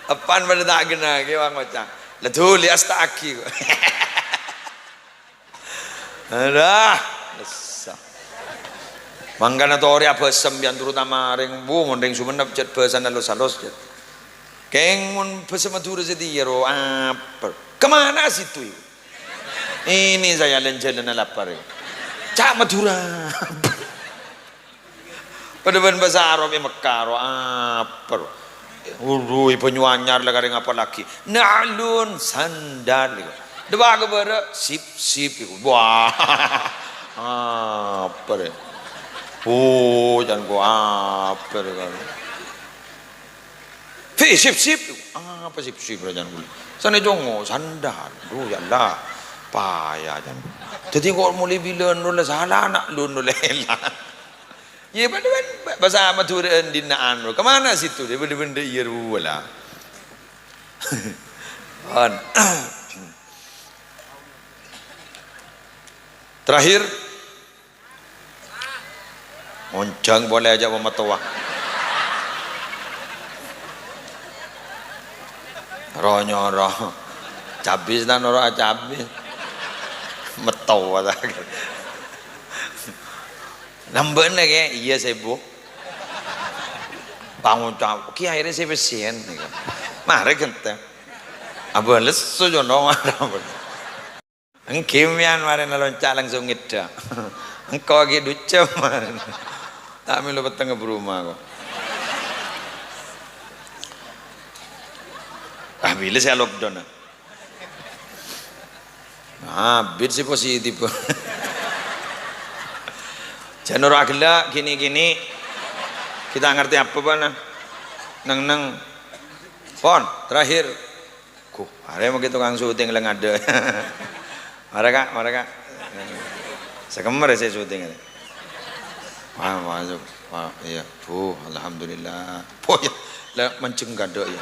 Epan padâ ta' ghenna, kèyaè ngoca', "La dhuli asta'aghi," kok. Alah, essa. Mangkana torè abâsa sampèyan, terutama rèng, bu, mon rèng Sumenep, jhât bhâsana los-alos, jhât. Kèng mon bhâsa Madhurâ satèya ro, apa? "Kemana situ?" Ini saya jalan-jalan lapar, ya. Ca' Madhurâ. Padâ bân bhâsa Arab è Mekkah, ro, apa, ro? Uru, è Banyuanyar la karè ngapa lagi? Na'lun, sandal, iku. Dâpa' ka bârâ', sip-sip, iku. Wah, apa, rè? Oh, can ko apa, rè, kan? Fi, sip-sip. Apa sip-sip, rè, can ghulâ? Sanè congo, sandal. Duh, ya Allah. Paya, can. Dhâddhi ko' molè bilân ro la sala, na'lun ro la èla. Yâ, padâ bân bhâsa Madhurâ dina'an, "Kemana situ?" Dia bener-bener iyâ rowa la. Pon. Terakhir, ngonjhâng polè ajâ' pamèttowa. Ro-nyoro. Cabis ta' noro' acabis. Mèttowa ta'. Nambâna, Kè? Iyâ, sèbu. Pangoca', "Kèyaè rè sè pèssèyan," nèka. Marè ghântè. Abâles sojono marè. Èngghi mèyan marèna lonca' langsung ngèdhâ. Engko' ghi' ducem marèna. Ta' mèlo pettengnga bâruma, ko. Ah, bilâ sè lockdown, ah? Abit sè positif. Jhâ' noro' aghellâ', gini-gini. Kita ngerti apa, Pak, nah? Neng-neng. Pon, terakhir. Guh, arè mangkè tokang syuting la ngadâ'. Mara, Kak, mara, Kak. Sakemmer sè syuting arè. Wah, masuk. Wah, iyâ. Buh, alhamdulillah. Buh, iyâ. La, manjeng ghâdhâ', iyâ.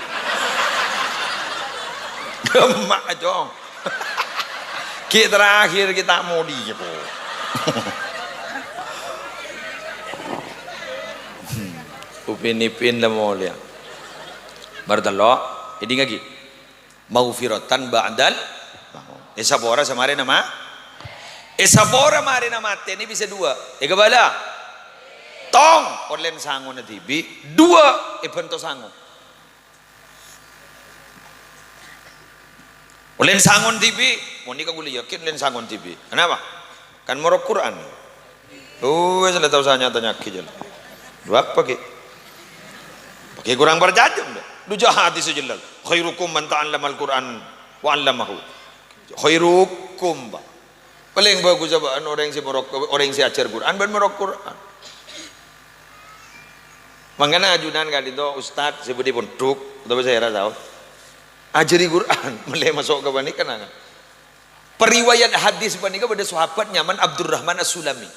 Gemma', Cong. Ghi' terakhir kita molè, Bu. Upin-ipin la molèya. Bâr tello', èdingngaghi. Maghfiratan ba'dal maut. Èsapora samarèna ma-, èsapora marèna matè nè bisa duwâ'. Èkabâlâ. Tong, ollèna sangona dhibi'. Duwâ', èbhânto sango. Ollèna sangona dhibi'. Mon nèka ghulâ yakin ollèna sangona dhibi'. Kenapa? Kan morok Qur'an. Oh, wis la ta' osa nya-tanya'aghi jâ la. Dhu apa, Ki? Pakai kurang parcajâ, ndak? Dhu jâ' hadis sè jelas. "Khairukum man ta'allamal Qur'an wa 'allamahu." Khairukum, Pak. Palèng bhâghus bâ'na orèng sè morok, orèng sè ajhâr Qur'an bân morok Qur'an. Mangkana ajunan ka'dinto ustad sè bâdâ è pondhuk, otabâ sè èra saos. Ajhâri Qur'an, mellè maso' ka panèka, nanga. Periwayat hadis panèka bâdâ sahabat nyamana Abdurrahman As-Sulami.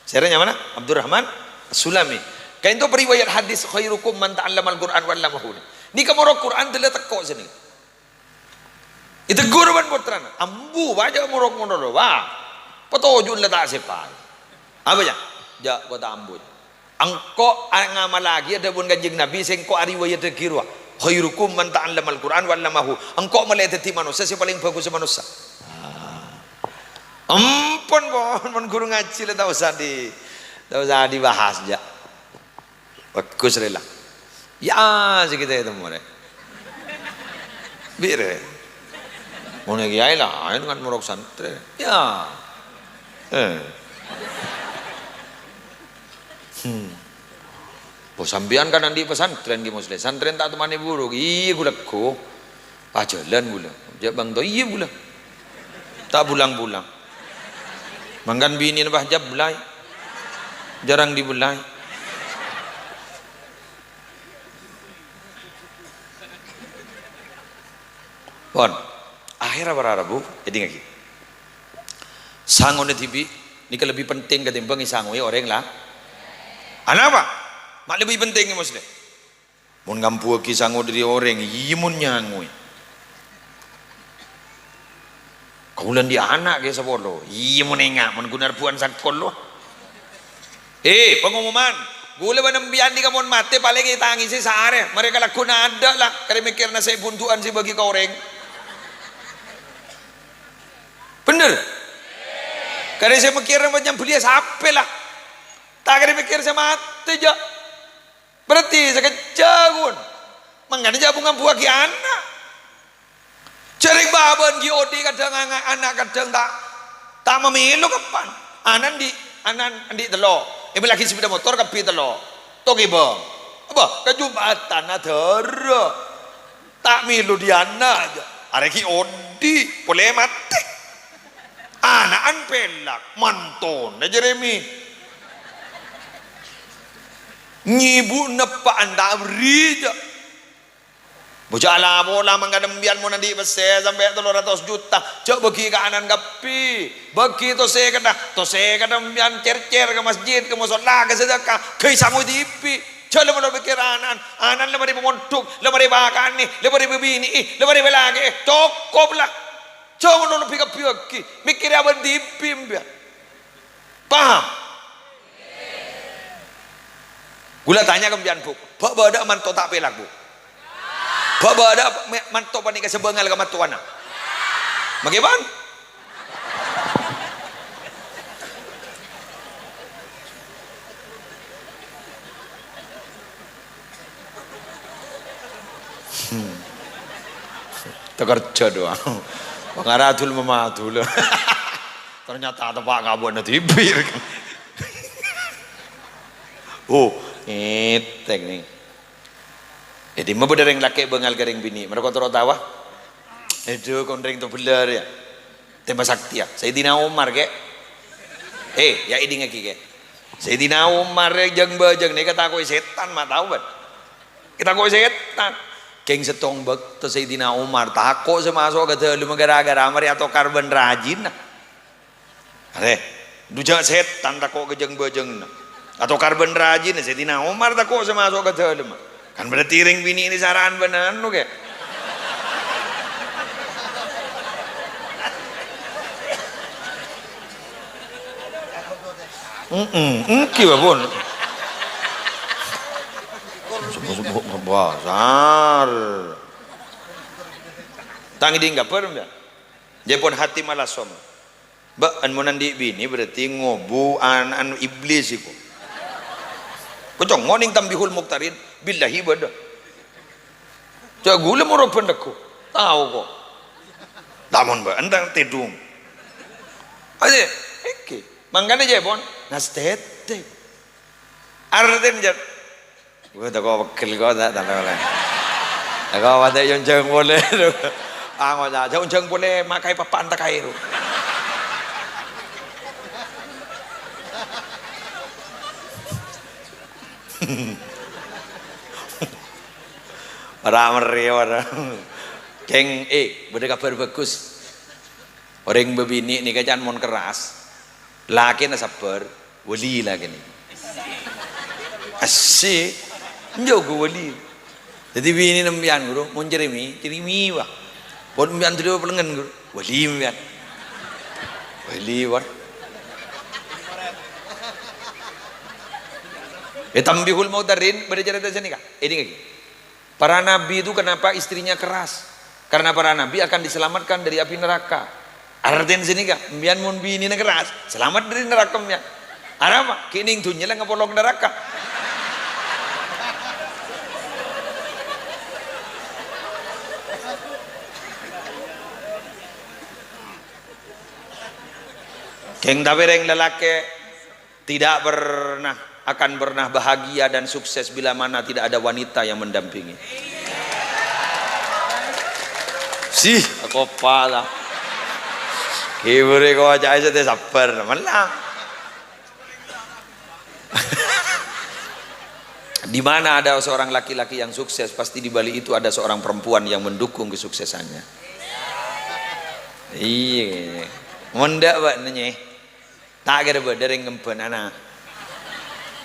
Sèra nyamana? Abdurrahman As-Sulami. Ka'dinto periwayat hadis, "Khairukum man ta'allamal Qur'an wa 'allamahu." Nèka morok Qur'an dâlla tèko' sè nèka. Ètegghur bân pottrana. Ambu, bâjâ morok ngono, lho, wah. Patoju'na la ta' sèpaè. Apa, jâ? Jâ', koto ambu. Engko' a-, ngamallaghi adhâbuna Kanjeng Nabi, sè engko' ariwayadhâghi rowa. "Khairukum man ta'allamal Qur'an wa 'allamahu." Engko' mèlè dhâddhi manossa sè palèng bhâghussa manossa. Ah. Ampon, pon, mon ghuru ngajhi la ta' osa di-, ta' osa dibahas, jâ. Bhâghussa rè la. Yâ, sè kita ètemmo rè. Bi' rè. Mon è kèyaè laèn kan morok santrè. Yâ. Eh. Hmm. Bo, sampèyan kan andi' pesantren, Ki Musleh. Santrè ta' temmanè buru. Iyâ, ghulâ ghu. Ajhâlân ghulâ. Jâ' bâng to, iyâ ghulâ. Ta' pulang-pulang. Mangkana binèna pas jâ' bellai. Jhârâng dibellai. Pon. Akhèrra para rabu, èdingngaghi. Sangona dhibi' nèka lebbi penting katèmbhâng èsangoè orèng la-, anapa? Ma' lebbi penting, Musleh. Mon ngambuwâghi sango dhâri orèng, iyâ mon nyangowè. Kaulâ andi' ana' kè sapolo, iyâ mon enga', mon ghun arbhuwân sapolo. Eh, pengumuman, ghulâ bân empèyan nèka mon matè palèng ètangèsè saarè, marè kalagghuwân adâ' la, karè mèkkèrè nasè' bundu'ân sè èbâghi ka orèng. Bhender? Karè sè mèkkèrè nyambelliyâ sapè la. Ta' karè mèkkèrè sè matè, jâ. Berarti sakejjhâ', ghun. Mangkana jâ' bu-ngambuwâghi ana'. Jhâreng bâbâna ghi' odi' kadhâng ana', ana' kadhâng ta', ta' mamèlo kapan. Ana' andi', ana' andi' tello'. Èbellâaghi sepeda motor kabbhi tello'. Tokè bâng. Apa? Ka Jum'atan adhârâ. Ta' mèlo dhi ana', jâ. Arè ghi' odi', polè matè. Ana'na pellak, mantona jârèya mè. Nyèbu' neppa'an ta' aberri', jâ. Bocah la pola mangkana empèyan mon andi' pèssè sampè' tello ratos juta, jâ' bâghi ka ana'na kabbhi. Bâghi to sèkèdhâ, to sèkèdhâ empèyan cèr-cèr ka masjid, ka mosolla, ka sadâkah, ghâi sango dhibi'. Jâ' la pola mèkkèrè ana'na, ana'na la marè pamondhuk, la marè pakanè, la marè pabinè'è, la marè palakè'è, cokop la. Jâ' ngono lebbi kabbhi bâghi, mèkkèrè abâ' dhibi' empèyan. Paham? Ghulâ tanya ka empèyan, Bu. Bâ' bâdâ'â manto ta' pellak, Bu? Bâ' bâdâ'â me-, manto panèka sè bângal ka mattowana? Makkè, Bang? Hmm. Takerja doang. Pangaradul memadul. Ternyata tepa' kabuna dhibi'. Oh, ngètèk nè. Jadi, ma bâdâ rèng lakè' bângal ka rèng binè'. Mara kotoro tawa. Èdhu, kon rèng to bellâr, yâ. Tema sakti, yâ. Sayyidina Umar, kè. Eh, yâ, èdingngaghi, kè. Sayyidina Umar, yâ, jâng-bâjâng nèka tako'è sètan, ma' tao, bân. Ètako'è sètan. Kèng sèttong bâkto Sayyidina Umar tako' sè maso' ka dâlem gara-gara marè atokar bân rajina. Arè. Dhu jhâ' sètan tako' ka jâng-bâjângnga. Atokar bân rajina Sayyidina Umar tako' sè maso' ka dâlemma. Kan berarti rèng binè' nèka sara'an bân anu, kè? Mm-mm, èngghi, Pak, pon. Basar. Tang èdhing kabhâr, Mbak. Jhâ' pon hati malasoma. Bâ'ân mon andi' binè berarti ngobu ana'na iblis iku. Kocong ngonèng Tambihul Mukhtarin, billahi bâdâ. Jhâ' ghulâ moro bân lagghu. Tao ko'. Lamon bâ'ân tang tèdung. Ayo, èngghi. Mangkana jhâ' pon, nastètè. Artèna jhâ'. Wah, tako' pegghel ko', ta', ta' polè. Tako' patè' onjhâng polè. Angoca', jhâ' onjhâng polè, ma' kaè pappa'an ta' kaè, ro. Ora merri, ora. Kèng, eh, bâdâ kabhâr bhâghus. Orèng bâbinè' nèka can mon kerras, lakèna sabbhâr, wali lakèna. Asik, njâgâ wali. Dhâddhi binèna empèyan, Guru, mon cerimi, cerimi, wah. Pon empèyan dhuli pelengngen, Guru. Wali empèyan. Wali, wah. È Tambihul Mukhtarin, bâdâ carèta sanèka. Èdhingngaghi. Para nabi itu kenapa istrinya keras? Karena para nabi akan diselamatkan dari api neraka. Artèna sanèka, empèyan mon binèna keras, selamat dari neraka empèyan. Arapa? Kènèng dhunnya la ngapolok neraka. Kèng tapè rèng lalakè' tidak pernah, akan pernah bahagia dan sukses bila mana tidak ada wanita yang mendampingi. Sih, kopala. Kiburi ko aja aja teh sabar, mella. Di mana ada seorang laki-laki yang sukses, pasti di balik itu ada seorang perempuan yang mendukung kesuksesannya. Iya. Mon ndak, Pak, nanya. Ta' kèra bâdâ rèng ngemban ana'.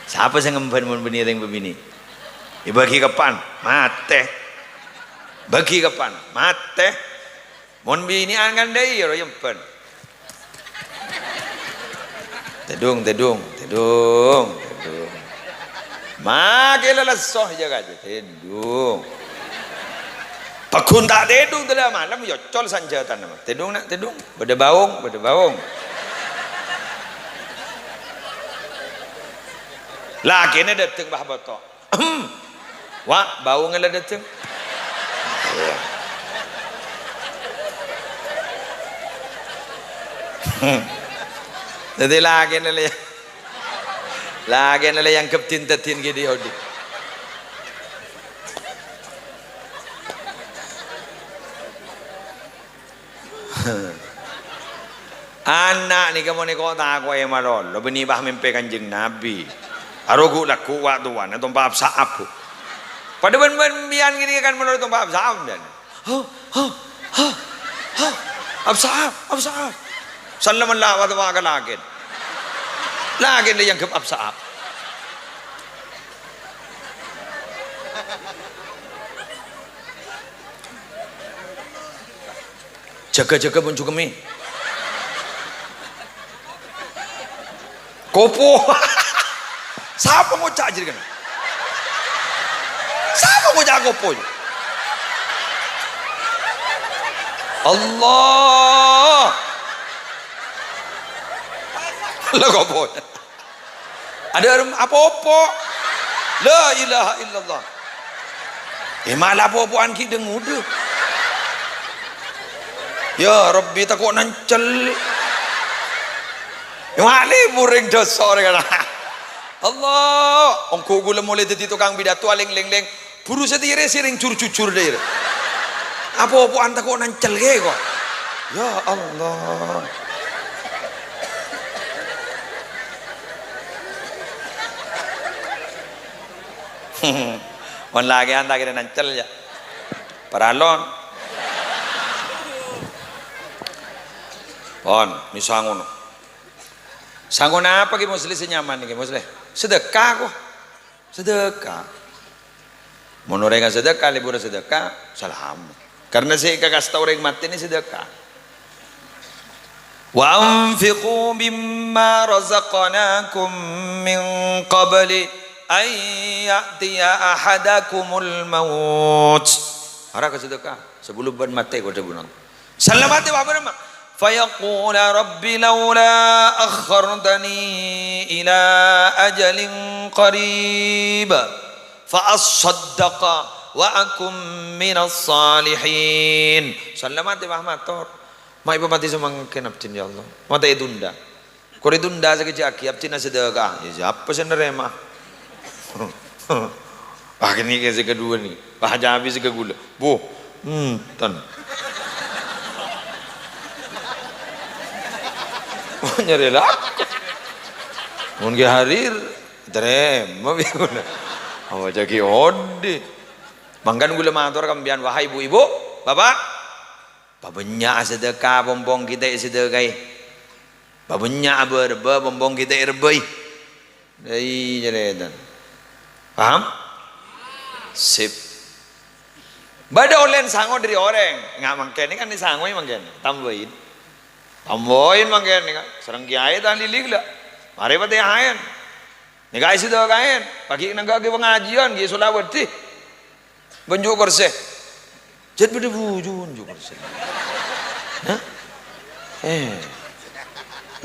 Sapa sè ngemban mon bânnè rèng bâbinè'? Èbâgi kapan? Matè. Bâgi kapan? Matè. Mon binè'an kan dâ' iyâ ro ngemban. Tèdung, tèdung, tèdung, tèdung. Makè la lesso jâ kajâ. Tèdung. Paggun ta' tèdung tella malem, yâ col sanjâtana. Tèdung, na', tèdung. Bâdâ baung, bâdâ baung. Lakèna dâteng, bâh, bâto. Ahem. Wa', baungnga la dâteng. Iyâ. Dâddhi lakèna la, lakèna la èangghep din-dâddin ghi' dhi-odhi. Ana' nèka mon èko' tako'è malolo, bânnè bâh mèmpè Kanjeng Nabi. Arogu' lagghu' wa' towana tompa' apsa'ap, Bu. Padâ bân, bân empèyan ghânèka kan malolo tompa' apsa'ap, empèyan. Ho, ho, ho, ho. Apsa'ap, apsa'ap. Salla mella wa' towa ka lakèn. Lakèn la èangghep apsa'ap. Jâgâ-jâgâ mon jhukemmè. Kopo. Sapa ngoca' jârèya? Sapa ngoca' kopo? Allah. La kopo. Adâ' rem-, apopo. La ilaha illallah. Eh, mala apopo'an ghi' dâ-ngodâ. Ya Rabbi, tako' nancel. Ya, male bureng dosa orèng kana. Allah, ongghu ghulâ molaè dâddhi tokang pidato alèng-lèng-lèng. Buru satèya rè sè rèng jur-jujur dâ' iyâ rè. Apopo'an tako' nancel kèko'. Ya Allah. Mon lakè'an ta' kèra nancel, yâ. Paralon. Pon, misa ngono. Sango napa Kè Musleh sè nyaman Kè Musleh? Sedekah, ko. Sedekah. Mon orèng sedekah, lebur sedekah, salamet. Karena sè èkakasta orèng matè nè sedekah. "Wa anfiqu mimma razaqnakum min qabli an ya'tiya ahadakumul maut." Mara ka sedekah, sabellunna bâ'na matè, ko dhâbuna Allah. Salamet, Pak, bârâmma? "Fayaqula rabbi laula akhartani ila ajalin qarib, fa assaddaqa wa akum minas salihin." Salamet, Pak, mator. Ma' èpamatè samangkèn abdhina, ya Allah. Ma' ta' ètunda. Kor ètunda sakejjhâ' aghi', abdhina sedekah. Ya, sapa sè narèma? Ah, kènè' sè kaduwâ nè. Wah, cabi sè kaghulâ. Bu, enten. Nyarè lako. Mon Kè Harir, tarèma bi' ghulâ. Apa jâghi' odi'. Mangkana ghulâ mator ka sampèyan, wahai ibu-ibu, bapak, pabânnya' sedekah, pong-pong kita sedekahi. Pabânnya' abâ-rebbhâ, pong-pong kita erebbhâi. Iyâ, jârètan. Paham? Sip. Bâdâ ollèna sango dâri orèng. Nga' mangkèn kan èsangoè mangkèn. Tambâi. Tambâi mangkèn kan. Sareng kèyaè talili ghellâ'. Marè patèhaèn. Nèka isi dâ' kaèn. Paghi' nangghâ'aghi pangajiân, ghi' sholawat dhi. Bân ju' korsè. Jhât bâdâ bhuju' bân ju' korsè. Hah? Eh.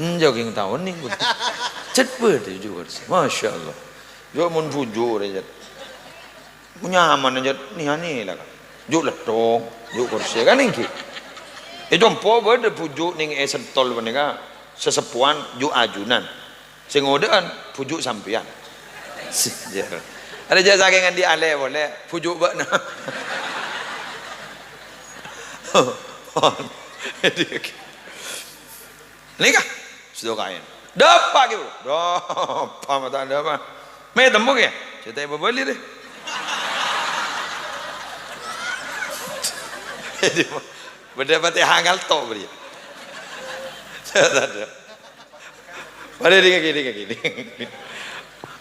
Enjâ' ghi' taon nè. Jhât bâdâ ju' korsè. Masya Allah. Ju' mon bhuju' rè, jhât. Nyaman, jhât. Nè-anè la, Ka'. Ju' lèttong, ju' korsè. Kan èngghi. È compo' bâdâ bhuju' nèng è Sentol panèka. Saseppowan ju' ajunan. Sè ngodâ'ân, bhuju' sampèyan. Arè jhâ' sakèng andi' alè polè, bhuju' bâ'na. Nèka, sèdhâ kaèn. Dâpa', ghi, Bu. Dâpa', ma' ta' dâpa'. Mè' temmo, ghi, ya? Cè' ta' èpabâli, rè. Bâdâ patè hangal to, bâriyâ. Arè, dingngaghi, dingngaghi, dingngaghi.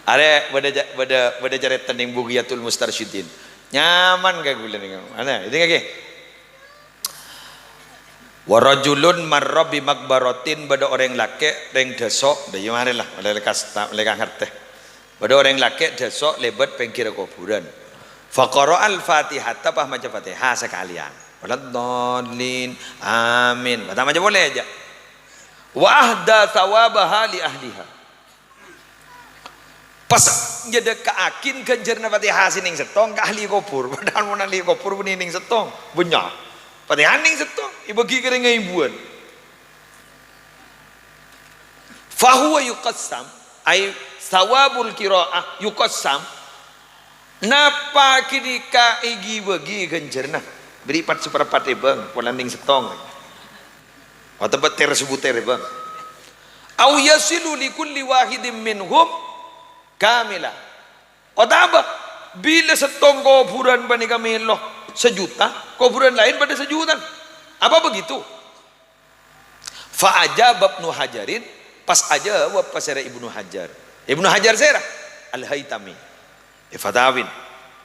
Arè bâdâ ca-, bâdâ, bâdâ carèta nèng Bughyatul Mustarsyidin. Nyaman ka ghulâ nèng. Arè, dingngaghi. "Wa rajulun marra bi maqbaratin," bâdâ orèng lakè', rèng dâso', dâ' iyâ marè la, ollè kasta-, ollè kangartè. Bâdâ orèng lakè' dâso' lèbât pèngghirrâ kobhurân. Fa qara'al Fatihata, pas maca Fatihah sakalèyan. Waladdallin. Amin. Pas ta' maca polè jâ'. Wa ahda tsawabaha li ahliha. Pas nyedeka'aghi ghânjhârânna Fatihah sè nèng sèttong ka ahli kobhur. Padahal mon ahli kobhur bânnè nèng sèttong. Bânnya'. Fatihah nèng sèttong. Èbâghi ka rèng èbuwân. Fahuwa yuqassam, ai tsawabul qira'ah yuqassam. Napa ghânèka èghi-bâghi ghânjhârânna? Bâri' pat-, saparpat èbâng, polana nèng sèttong. Otabâ ter-sabutèr èbâng. Au yasilu li kulli wahidin minhum kamila. Otabâ, bilâ sèttong kobhurân panèka mèlo sajuta, kobhurân laèn padâ sajutana. Apa begitu? Fa ajaba Ibnu Hajarin, pas ajâwâb pasèra Ibnu Hajar. Ibnu Hajar sèra? Al-Haitami. È Fatawin.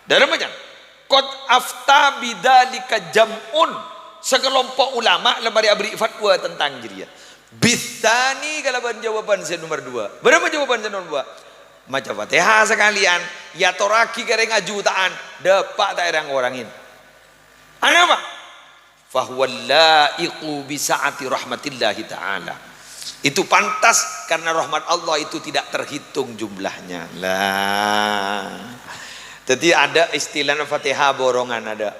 Dâlem bâcaan, "Qad afta bidzalika jam'un." Sakalompo' ulama la marè aberri' fatwa tentang jârèya. Bitsani kalabân jâwâbhân sè nomer duwâ'. Bârâmma jâwâbhân sè nomer duwâ'? Maca Fatihah sakalèyan, èyatorraghi ka rèng ajuta'an, dâpa' ta' èrang-orangè. Anapa? "Fahuwa laiqu bi sa'ati rahmatillahi ta'ala." Itu pantas karena rahmat Allah itu tidak terhitung jumlahnya. Lah. Jadi ada istilah Fatihah borongan ada.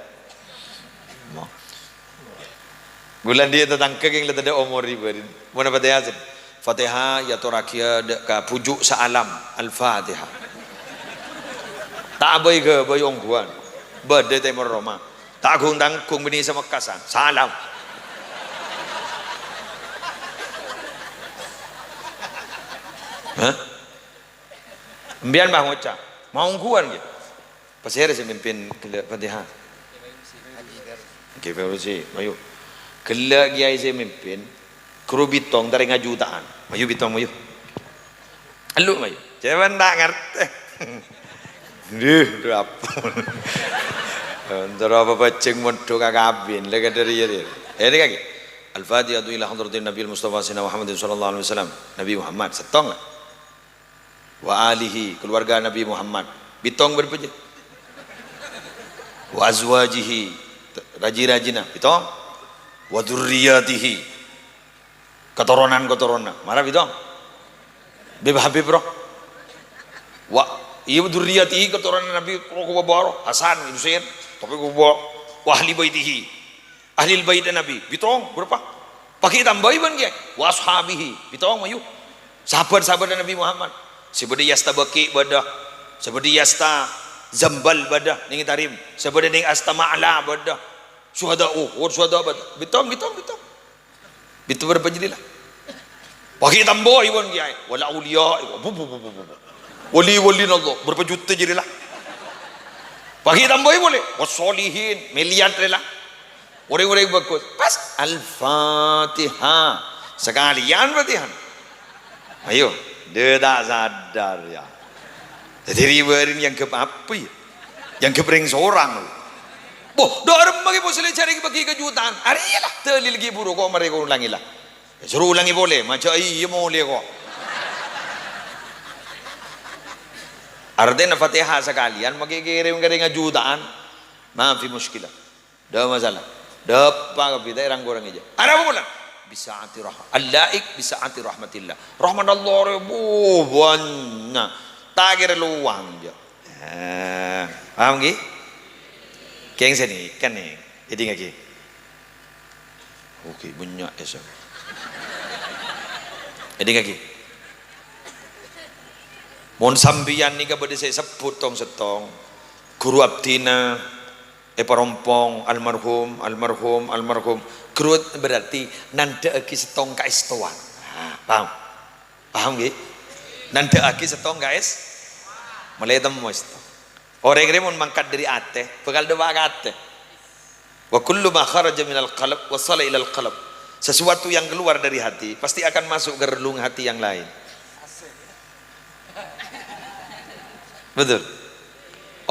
Mo. Ghulâ andi' tatangghâ kèng la tadâ' omor ribâ. Mon Fatihah, Fatihah èyatorraghi dâ' ka bhuju' saalam. Al-Fatihah. Ta' abâi-ghâbâi ongghuwân. Bâdâ tèmor roma. Ta' gung-tanggung bânnè sè Mekkasan. Salam. Hah? Sampèyan bâ ngoca'. Maongghuwân, ghi. Pasèra sè mimpin ghellâ' Fatihah? Ghi, Fauzi, mayu. Ghellâ' kèyaè sè mimpin, ghuru bitong ta' rèng ajuta'an. Mayu bitong, mayu. Elu, mayu. Cèman ta' ngartè. Duh, duh, apa? Antara apa bajjing mondhuk kakabin, lè kadhâriyâ rèya. Ini kaki. Al-Fatihatu ila hadratin Nabi Mustafa Sayyidina Muhammadin sallallahu alaihi wasallam. Nabi Muhammad, sèttong la. Wa alihi, keluarga Nabi Muhammad. Bitong berapa je? Wa azwajihi, raji-rajina. Bitong. Wa dzurriyyatihi. Keturunan-keturunan. Mara bitong. Bib Habib, bro. Wa, iya, dzurriyyatihi, keturunan Nabi, bro, kuwa baro. Hasan, Husain, tapi kuwa baro. Wa ahli baitihi. Ahlil bait Nabi, bitong, berapa? Paghi' tambâi bân, Kèyaè. Wa ashabihi, bitong, mayu. Sahabat-sahabat Nabi Muhammad. Sè bâdâ è asta Baqi' bâdâ. Sè bâdâ è asta Zambal bâdâ, nèng Tarim. Sè bâdâ nèng asta Ma'la bâdâ. Syuhada Uhud, syuhada bâdâ. Bitong, bitong, bitong. Bitong berapa jadi la? Paghi' tambâi bân, Kèyaè. Wal auliya, bu, bu, bu, bu, bu. Wali-walina Allah, berapa juta jadi la? Paghi' tambâi polè. Was solihin, miliar rè la. Orèng-orèng bhâghus. Pas Al-Fatihah. Sakalèyan Fatihah. Ayo, dâ' ta' sadar, ya. Dhâddhi rè-bâri' èangghep apa, ya? Èangghep rèng sorang, lho. Boh, dâ' remma ghi' poslè jhârèng bâghi kejutan. Arèya la, dalil ghi' buru ko' marè ko' ulangè la. Ya, soro ulangè polè, maja' iyâ molè ko'. Artèna Fatihah sakalèyan, makè kèrèm-kèrèm jutaan. Ma fi musykilah. Dâ' masalah. Dâpa' kabbhi ta' rang-korang ijâ. Arapa polè? Bisa'ati rah-, al-laik bisa'ati rahmatillah. Rahmat Allah rè, bu, bânnya'. Ta' kèra lowang, jâ. Eh, paham, ghi? Kèng sènè, kan, nè. Èdingngaghi. Oke, bânnya', ya, Sir. Èdingngaghi. Mon sampèyan nèka bâdâ sè èsebbhut tong-settong, ghuru abdhina, èparompong, almarhum, almarhum, almarhum. Ghuru berarti nandhâ'aghi sèttong kaèstowan. Nah, paham? Paham, ghi? Nandhâ'aghi sèttong kaès-, molaè temmo sèttong. Orèng rè mon mangkat dâri atè, bhâkal dâpa' ka atè. Wa kullu ma kharaja minal qalb wasala ilal qalb. Sesuatu yang keluar dari hati pasti akan masuk ke relung hati yang lain. Betul.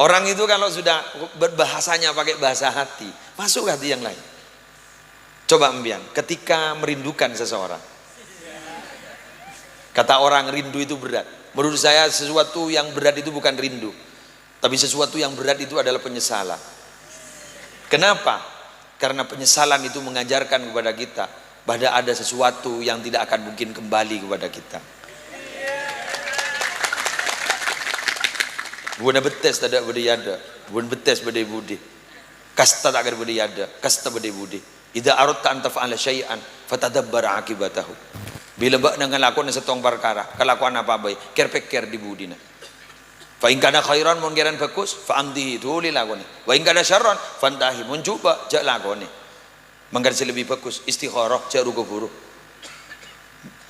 Orang itu kalau sudah berbahasanya pakai bahasa hati, masuk ke hati yang lain. Coba empian, ketika merindukan seseorang. Kata orang, rindu itu berat. Menurut saya, sesuatu yang berat itu bukan rindu, tapi sesuatu yang berat itu adalah penyesalan. Kenapa? Karena penyesalan itu mengajarkan kepada kita bahwa ada sesuatu yang tidak akan mungkin kembali kepada kita. Buwâna bettès tadâ' bâdâ è adâ', buwâna bettès bâdâ è budi. Kasta ta' kèra bâdâ è adâ', kasta bâdâ è budi. "Idza aradta an taf'ala syai'an, fatadabbar aqibatahu." Bilâ bâ'na ngalakonè sèttong parkara, kalakowan apa bhâi, kèr-pèkkèr dhi-budina. "Fa in kana khairan," mon kèran bhâghus, "fa amdhihi," dhuli lakonè. "Wa in kana syarran, fantahi," mon jhubâ', jhâ' lakonè. Mangkana sè lebbi bhâghus, istikharah, jhâ' ru-kaburu.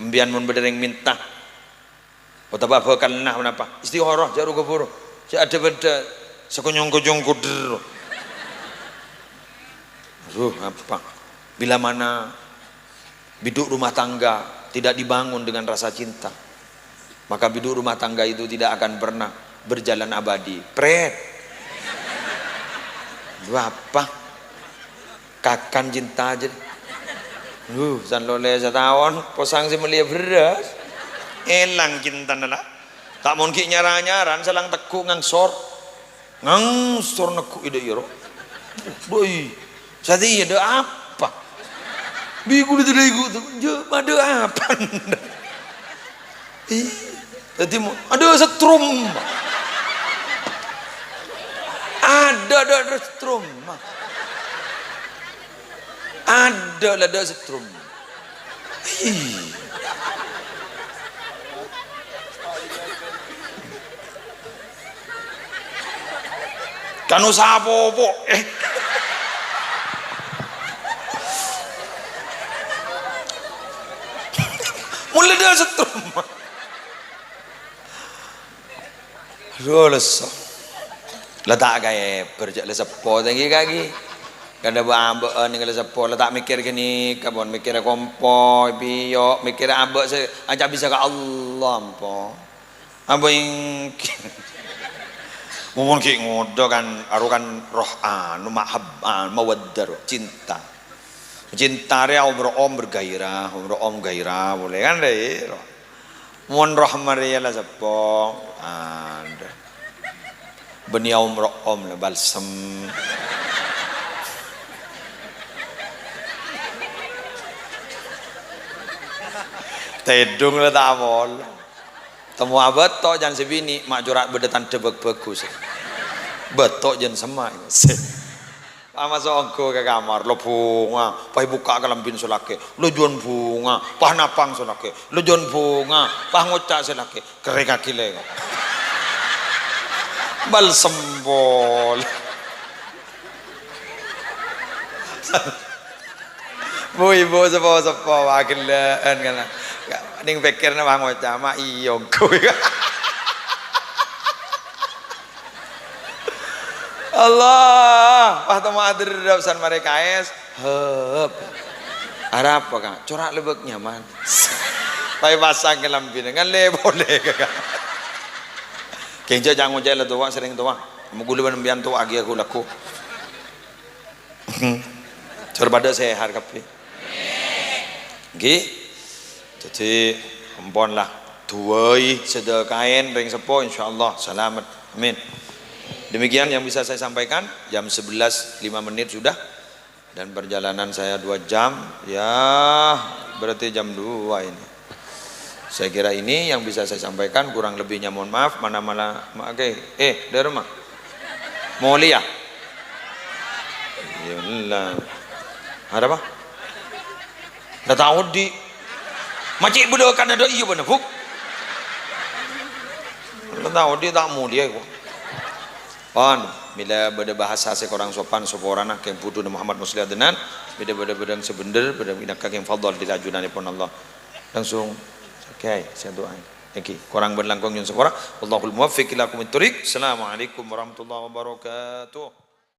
Empiyan mon bâdâ rèng mènta, otabâ bhâkal na-, napa? Istikharah, jhâ' ru-kaburu. Jhâ' adhâ-bâdhâ, sakonyong-konyong kodher. Aduh, apa? Bila mana biduk rumah tangga tidak dibangun dengan rasa cinta, maka biduk rumah tangga itu tidak akan pernah berjalan abadi. Pret. Lu apa? Kakan cinta jâ. Lu, san lolè sataon, posang sè mellèya bherrâs. Èlang cintana la. Ta' mon ghi' nyara-nyaran, salang tegghu' ngangsor. Ngangsor negghu' è dâ' iyâ, ro. Doi. Satèya dâ' apa? Bi' kulâ tadâ' iku, jâ, padâ apa? Ih, dhâddhi mo-, adâ' setrum. Adâ', adâ', adâ' setrum. Adâ' la adâ' setrum. Ih. Kan osa apopo, eh. Mon la adâ' setrum. Aduh, lesso. La ta' kaèber, jhâ' la seppo, tèngghi kaki. Kadhâ bâ'-ambâ'ân nèng la seppo, la ta' mèkkèr ghânèka, pon mèkkèrè kompoy, piyok, mèkkèrè abâ' sè aca bisa ka Allah, ampon. Apa ènggi? Mon ghi' ngodâ kan, aro kan roh anu, mahab-, ah, mawaddah, roh cinta. Cinta rèya om roh om bergairah, om roh om gairah, polè kan rèya, roh. Mon roh marèya la seppo, adâ. Bânnè om roh om la balsem. Tèdung la ta' amola. Temmowa bâto jân sè binè', ma' cora' bâdâ tandhâ bâg-, bhâghus. Bâto jân semma'. Pas maso' ongghu ka kamar, la bhunga, pas èbukka' kalambhina sè lakè', la jân bhunga, pas napang sè lakè', la jân bhunga, pas ngoca' sè lakè', kerrèngaghi lè. Balsem polè. Bu-ibu seppo-seppo, wah, ghellâ'ân, kan. Nèng pèkkèrra, wah, ngoca', "Ma' iyâ ongghu." Allah, wah, temmo aderrep san marè kaès. Hep. Arapa, Ka'? Cora' lebâk nyaman. Pas èpasang kalambhina, ngallè polè, Ka'. Kèng jhâ' ngoca' la towa, serrèng towa. Mon ghulâ bân sampèyan towa, aghi aku lagghu. Jhâr padâ sehat kabbhi. Ngghi. Dhâddhi, ampon la. Duwâi sedekaèn rèng seppo, insyaallah salamet. Amin. Demikian yang bisa saya sampaikan. Jam sebelas lima menit sudah. Dan perjalanan saya dua jam. Ya, berarti jam dua ini. Saya kira ini yang bisa saya sampaikan, kurang lebihnya mohon maaf. Mana malah, ma-, oke. Eh, dari rumah. Mulia. Iyalah. Ada apa? Ndak tahu di. Macik bulu kan ada iya bener, Bu. Ndak tahu di tak mulia kok. Pon, bilâ bâdâ bhâsa sè korang sopan, saporana kèng budhuna Muhammad Muslih Adnan, bilâ bâdâ bâdâ sè bhendher, bâdâ inaka kèng fadhol di ajunanèpon Allah. Langsung, oke, saya doain. Ènggi, korang bân langkong nyo'on sapora. Wallahul muwaffiq ila aqwamit thoriq. Assalamualaikum warahmatullahi wabarakatuh.